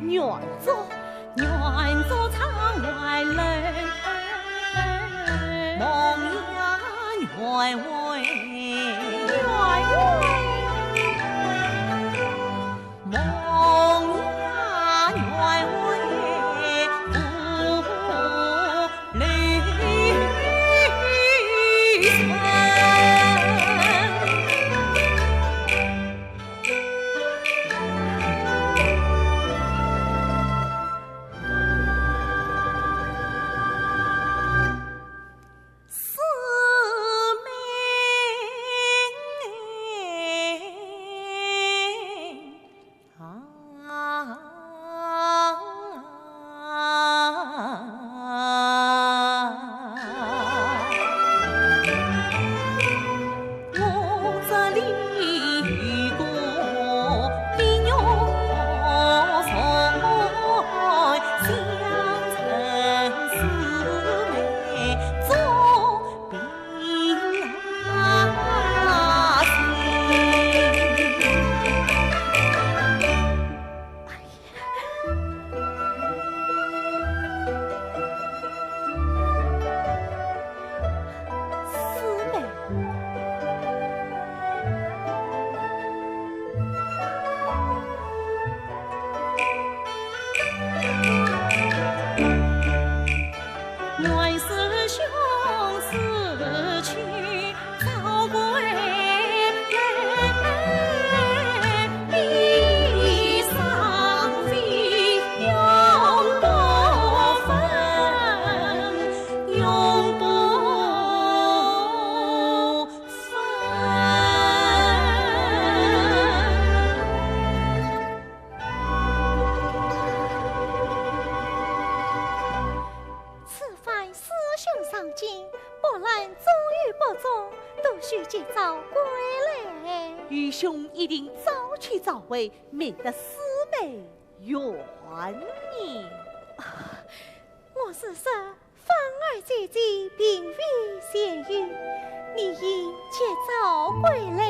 愿作，愿作窗外楼，梦魇原为，原为，梦魇原为故里。 四妹。 此番师兄上京，不论忠与不忠，都须及早归来。愚兄一定早去早回，免得师妹怨念。啊，我是说， 芳儿姐姐并非前去，你应及早归来，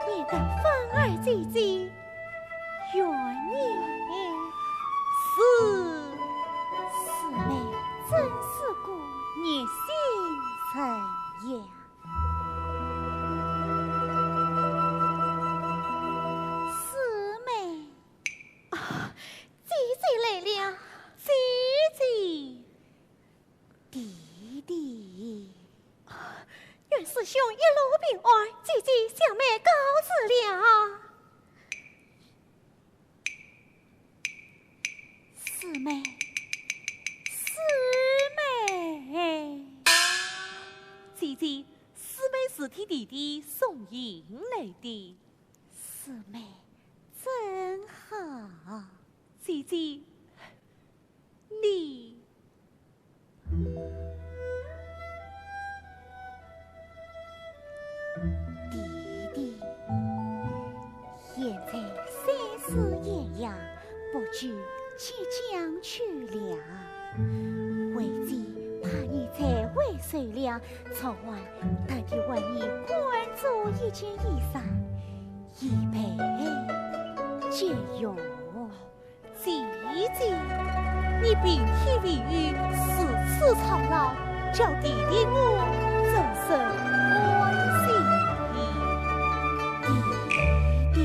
免得芳儿姐姐怨念。是。师妹真是个热心人呀。师妹。啊，姐姐来了。姐姐。 弟弟。愿师兄一路平安，姐姐小妹告辞了。师妹，师妹。姐姐，师妹是替弟弟送行来的。师妹，真好。姐姐， 你。弟弟，现在三时炎阳，不久即将秋凉，为姐怕你在外受凉，昨晚特地为你赶做一件衣裳，以备急用。 姐姐，你平添委屈，如此操劳，叫弟弟我怎生欢喜？弟弟。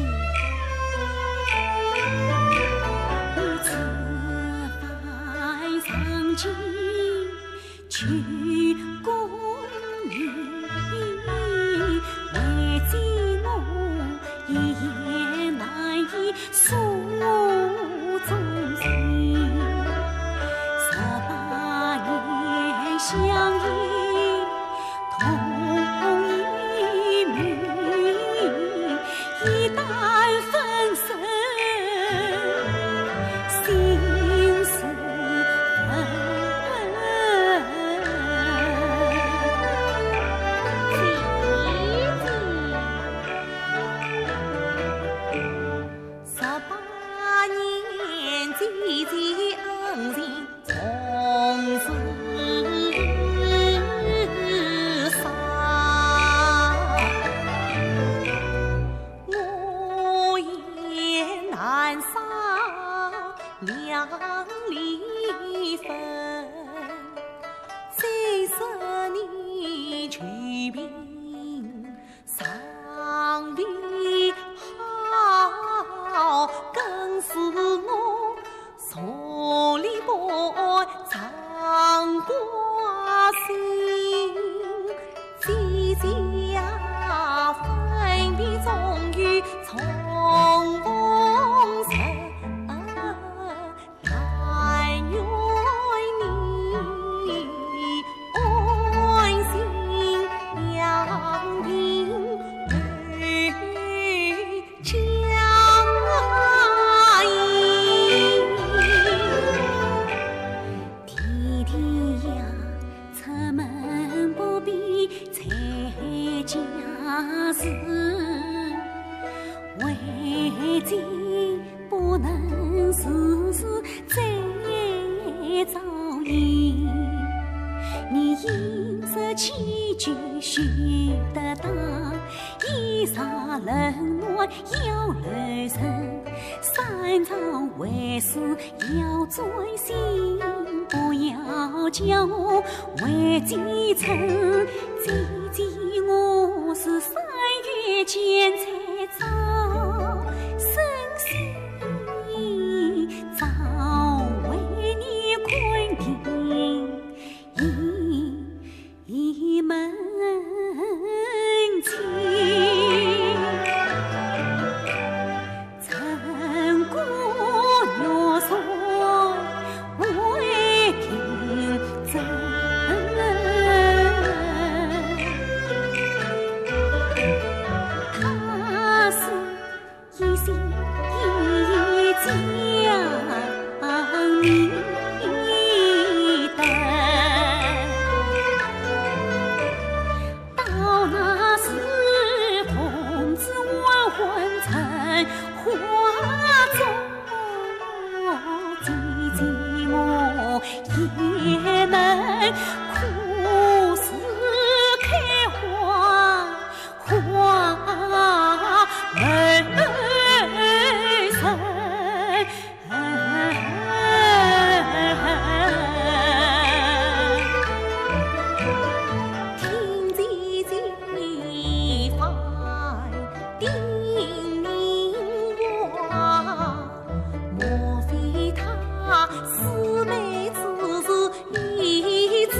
两粒粉，再十年秋饼尚未好，更是我茶里半尝瓜心。姐姐呀，粉皮总有重逢日。 但愿你安心养病回家。弟弟呀，出门不必再加事，为姐 不能时时再造业。你饮食起居须得当，衣裳冷暖要留神，三餐为师要专心，不要叫我为姐撑。姐姐，我是三月间才 早生死，早为你看病一门亲。陈国玉算为定真。 他是一心一意将你等，到那时同志黄昏成花中，姐姐我也能苦似开花 花满山。听姐姐番叮咛话，莫非她姊妹之事已知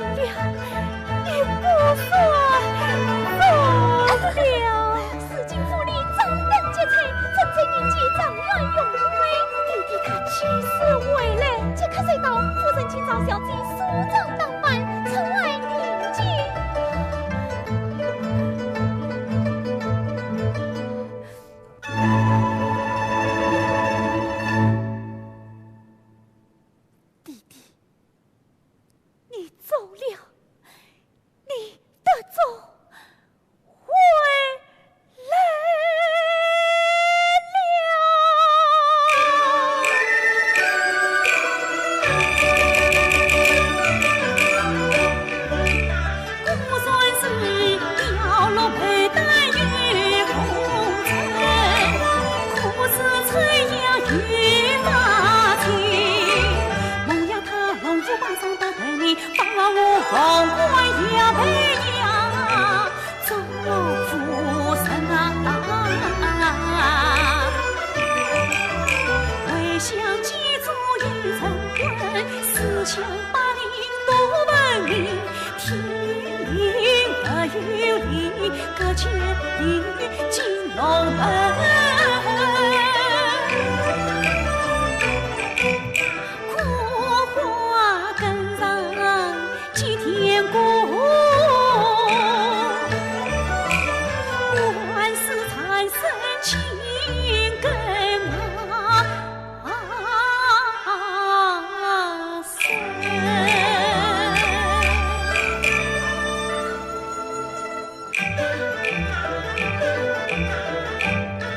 了，你不算数了。如今府里掌灯结彩，正值你见状元荣归，弟弟他起势回来，即刻随到府城去找小姐梳妆打扮，出来迎接。弟弟， 你走了，你得着回来了。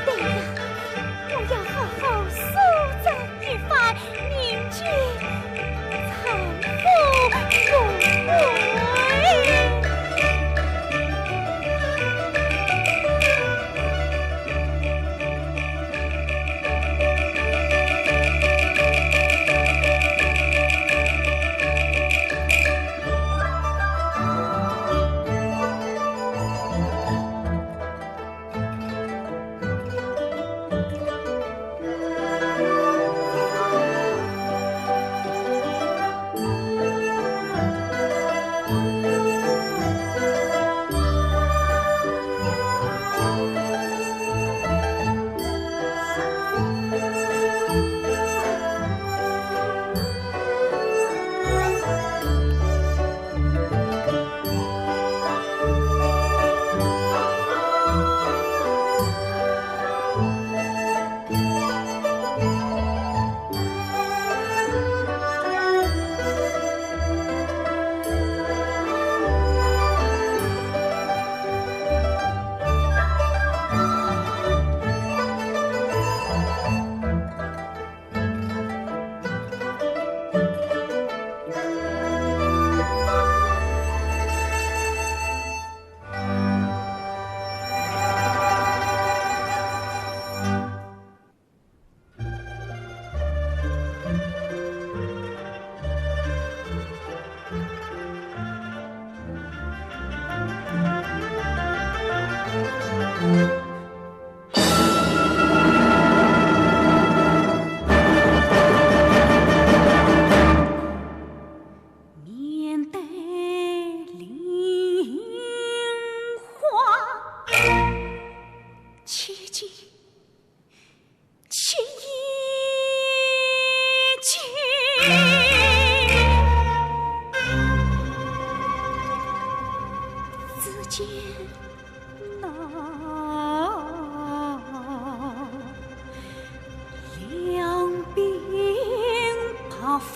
对呀，我要好好梳妆一番，迎接丈夫荣归。面带梨花，千金，千金。 只见那两鬓白发，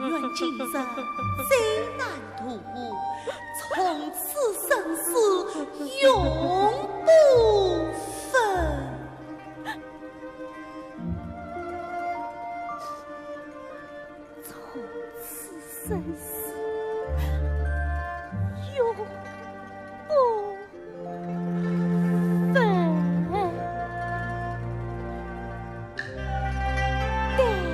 愿今生再难途，从此生死永不分。从此生死永不分。对呀。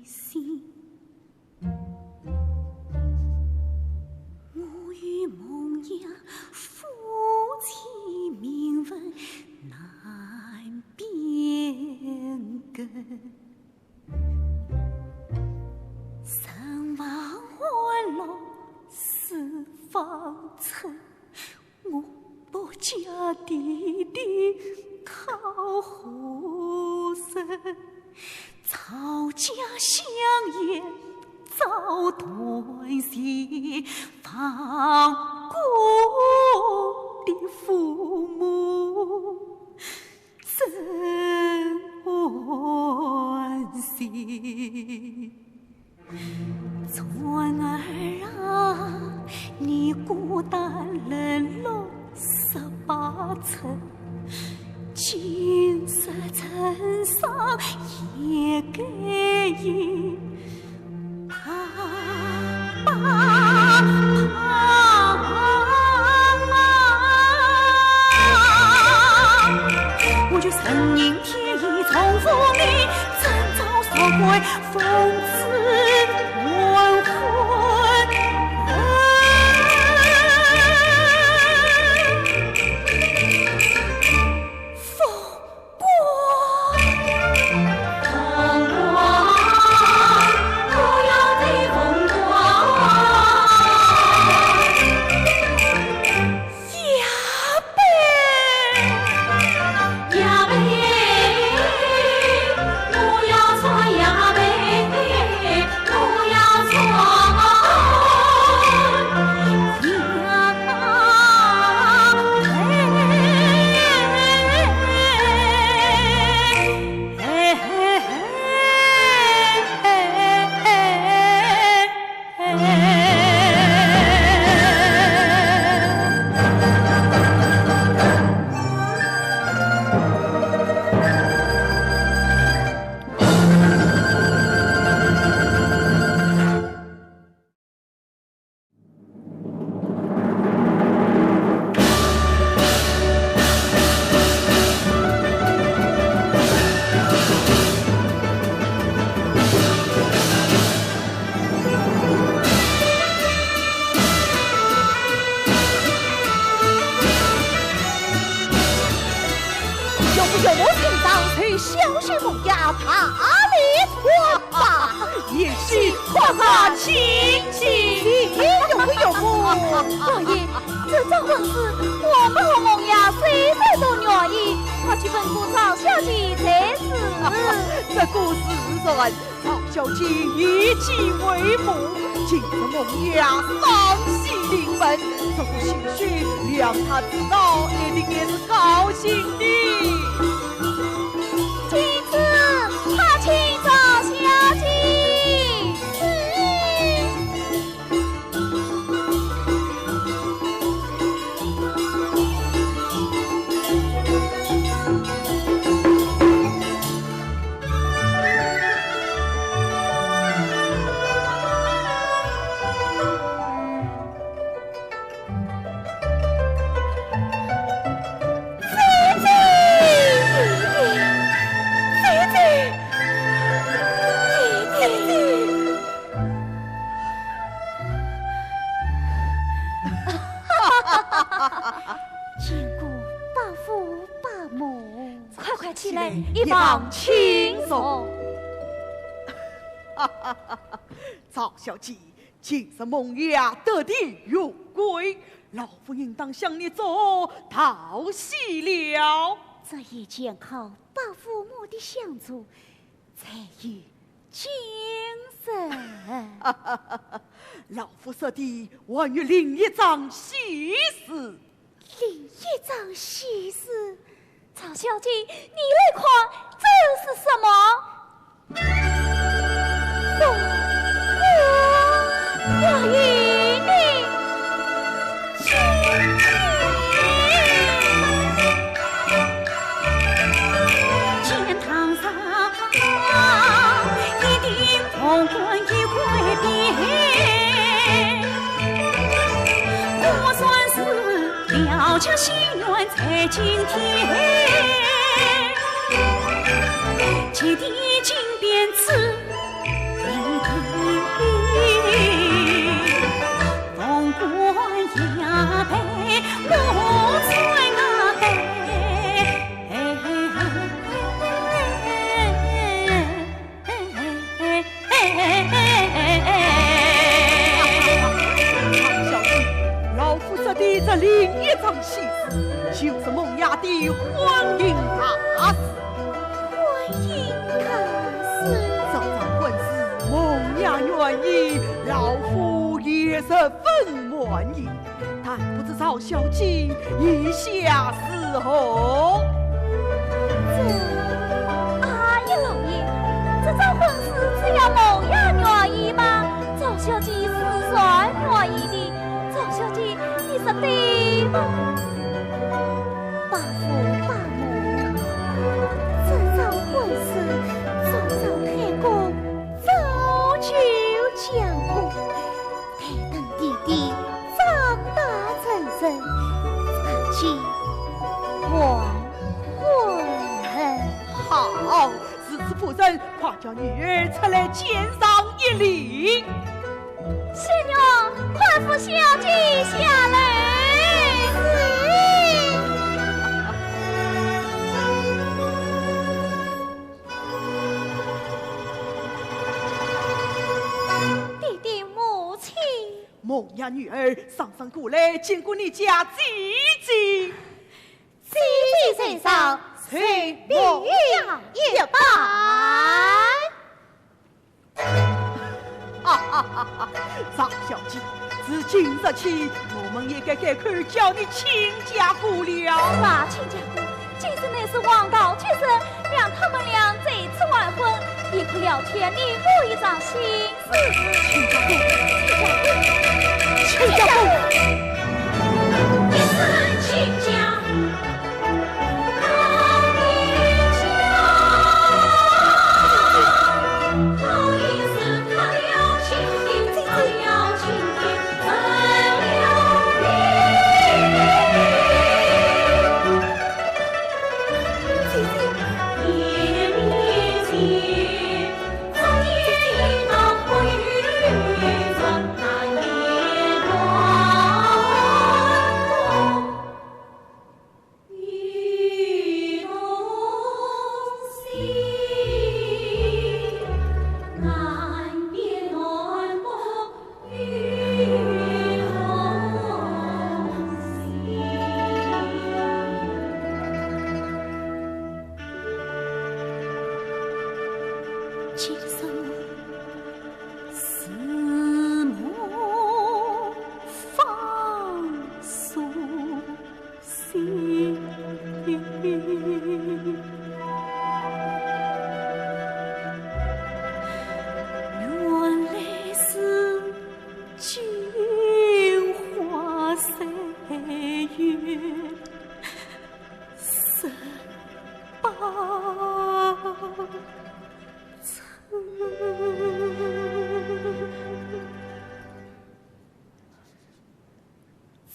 心。我与梦魇夫妻名分难变更，三方欢乐四方嗔。 我不嫁爹爹靠后生，曹家香烟早断线，亡故的父母怎安息？ 鹧儿啊，你孤单冷落十八层，今日呈上也该应。啪啪啪，我就顺应天意，从父命，趁早速归 奉子还魂。凤冠。凤冠，我要戴凤冠。 呀呗！呀呗，我要穿呀呗，我要穿呀呗。有福有福，请上，随小姐梦魇大礼。哇，贤婿快快请起。请，有福有福。老爷，这桩婚事，我们和梦魇谁谁都愿意，快去吩咐曹小姐才是。这个自然。 曹小姐一见为母，今日梦魇双喜临门，这个贤婿让她知道，一定也是高兴的。请起，快请曹小姐。是。 见过伯父伯母。快快起来，一旁请坐。曹小姐，今日梦魇得地荣归，老夫应当向你做道喜了。这一件靠伯父母的相助， 才有今日。老夫说的还有另一桩喜事。另一桩喜事？曹小姐，你来看，这是什么？凤冠，我与你 见堂上一顶凤冠一块匾，我算是了却心愿在今天。姐弟情变痴，另一桩喜事，就是孟爷的婚姻大事。婚姻大事？这桩婚事，孟爷愿意，老夫也十分满意，但不知赵小姐意下如何？这，哎呀，老爷，这桩婚事只要孟爷愿意嘛，赵小姐自然愿意的。 赵小姐，你说对吗？伯父伯母，这桩婚事，早在太公早就讲过，待等弟弟长大成人，再结还婚。好，如此夫人，快叫女儿出来见上一礼。 仙女，快扶小姐下来。是。爹爹母亲。孟爷女儿，上上过来，见过你家姐姐。姐姐在上，随孟爷一拜。 哈哈哈哈，赵小姐，自今日起，我们也该改口叫你亲家姑了。是啊，亲家姑，今日乃是黄道吉日，让他们俩再次完婚，也可了却你我一桩心事。亲家姑，亲家姑，亲家姑。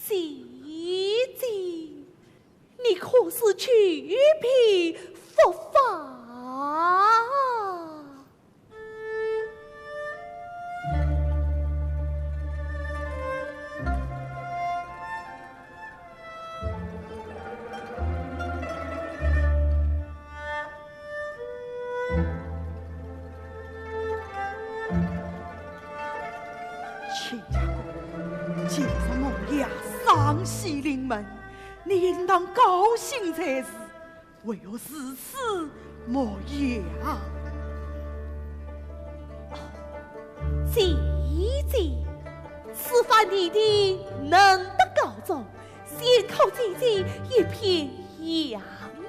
姐姐，你可是久病复发？ 亲家公，今日孟爷双喜临门，你应当高兴才是，为何如此模样？姐姐，此番弟弟能得高中， 先靠姐姐一片养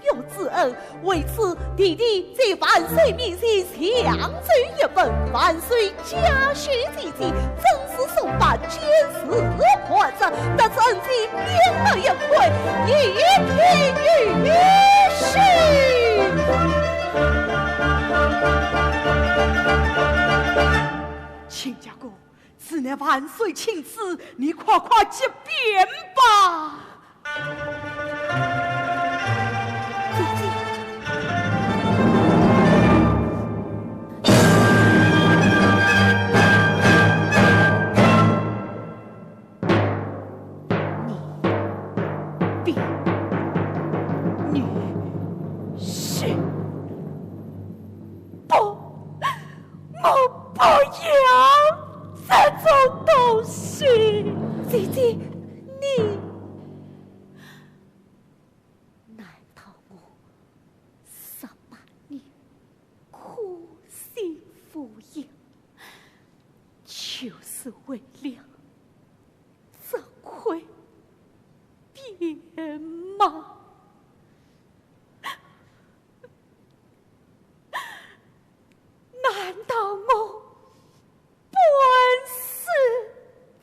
育之恩，为此弟弟在万岁面前强求一份，万岁嘉许姐姐，正式送办监视官职，得此恩情，免得一愧，一品御史。亲家公， 既然万岁亲赐，你快快即便吧。姐姐，你必女婿。不， 我不要这种东西。姐姐，你是为了这块匾吗？难道我本是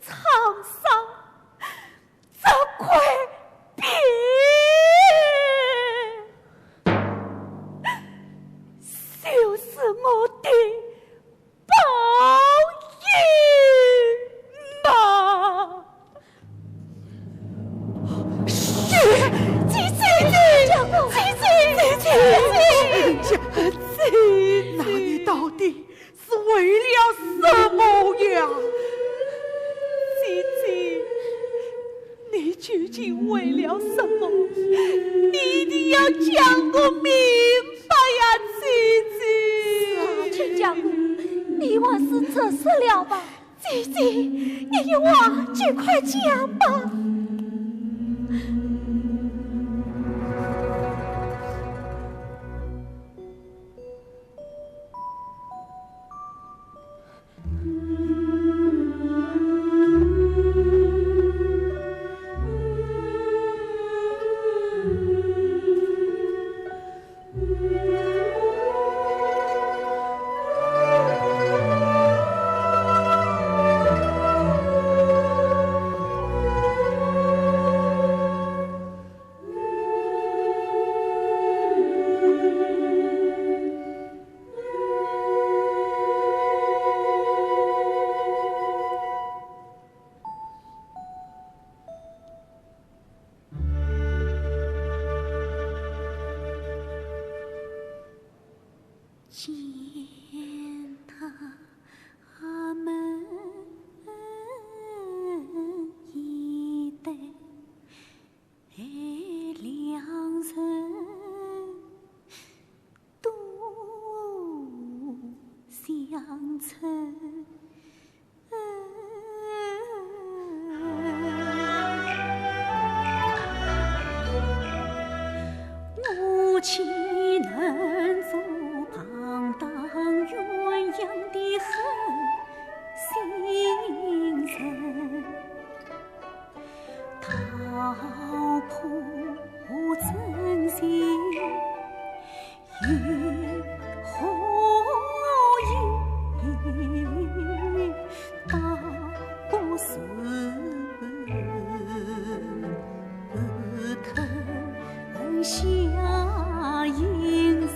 沧桑这块匾，就是我的 报应吗？姐姐，姐姐，姐姐，姐姐，姐姐，那你到底是为了什么呀？姐姐，你究竟为了什么？你一定要讲个明白呀，姐姐。是啊，亲家公，你还是直说了吧。姐姐，你有话就快讲吧。见他们一对两人 独相称。我岂能做旁当鸳鸯的狠心人？ 道破真情，又何以道不是？疼下心情。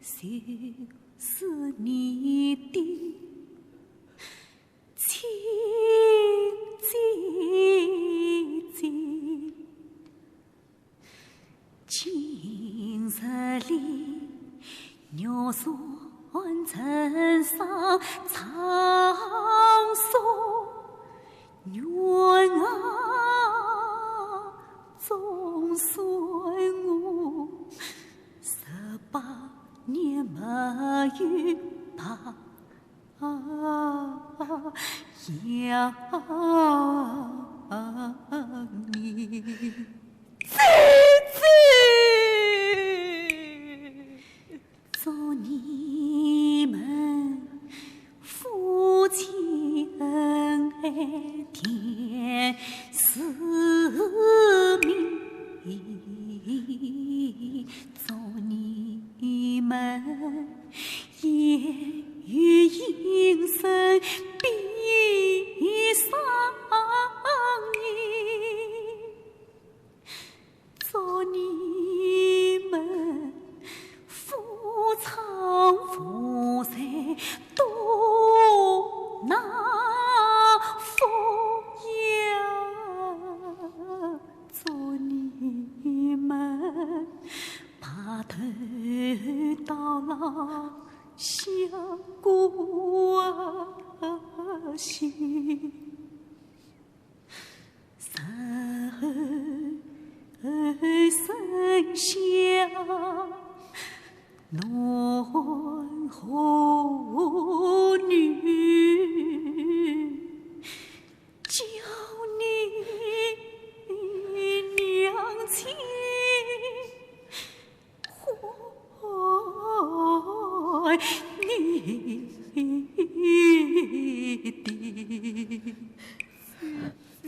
就是你的亲姐姐。今日里，玉山城上唱首愿啊，总算我十八年没有拜 啊，想你。姐姐！祝你们夫妻恩爱甜似蜜，祝你们 也有今生必相依，祝你们夫唱妇随，多纳福呀，祝你们 白头到老享国兴，日后生下男和女， 叫你娘亲唤你爹。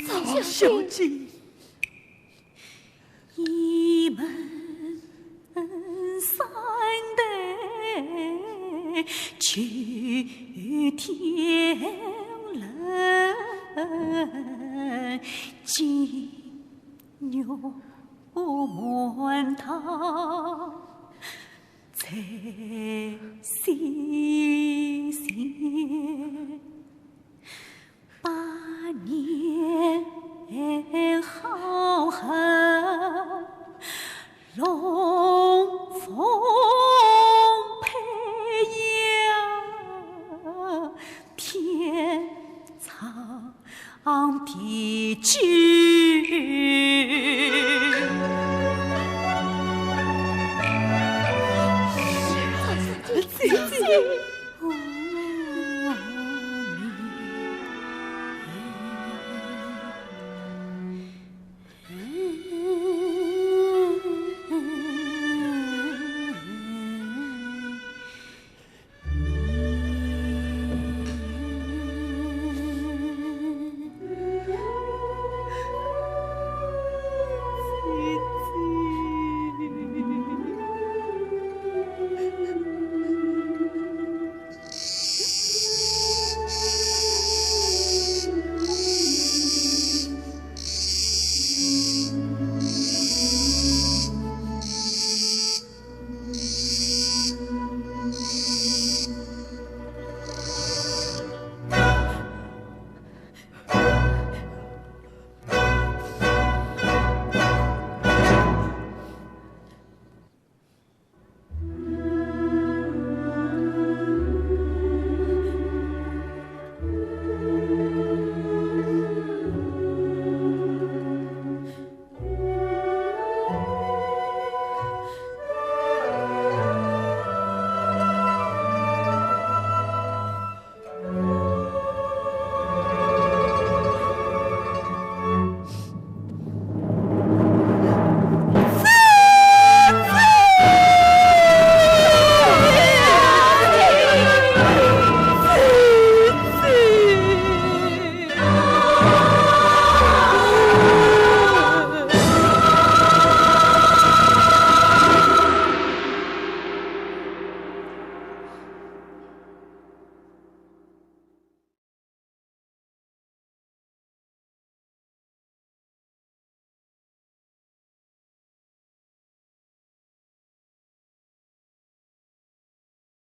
赵小姐，你们 三代九天人，金玉满堂在西厢。 百年好合，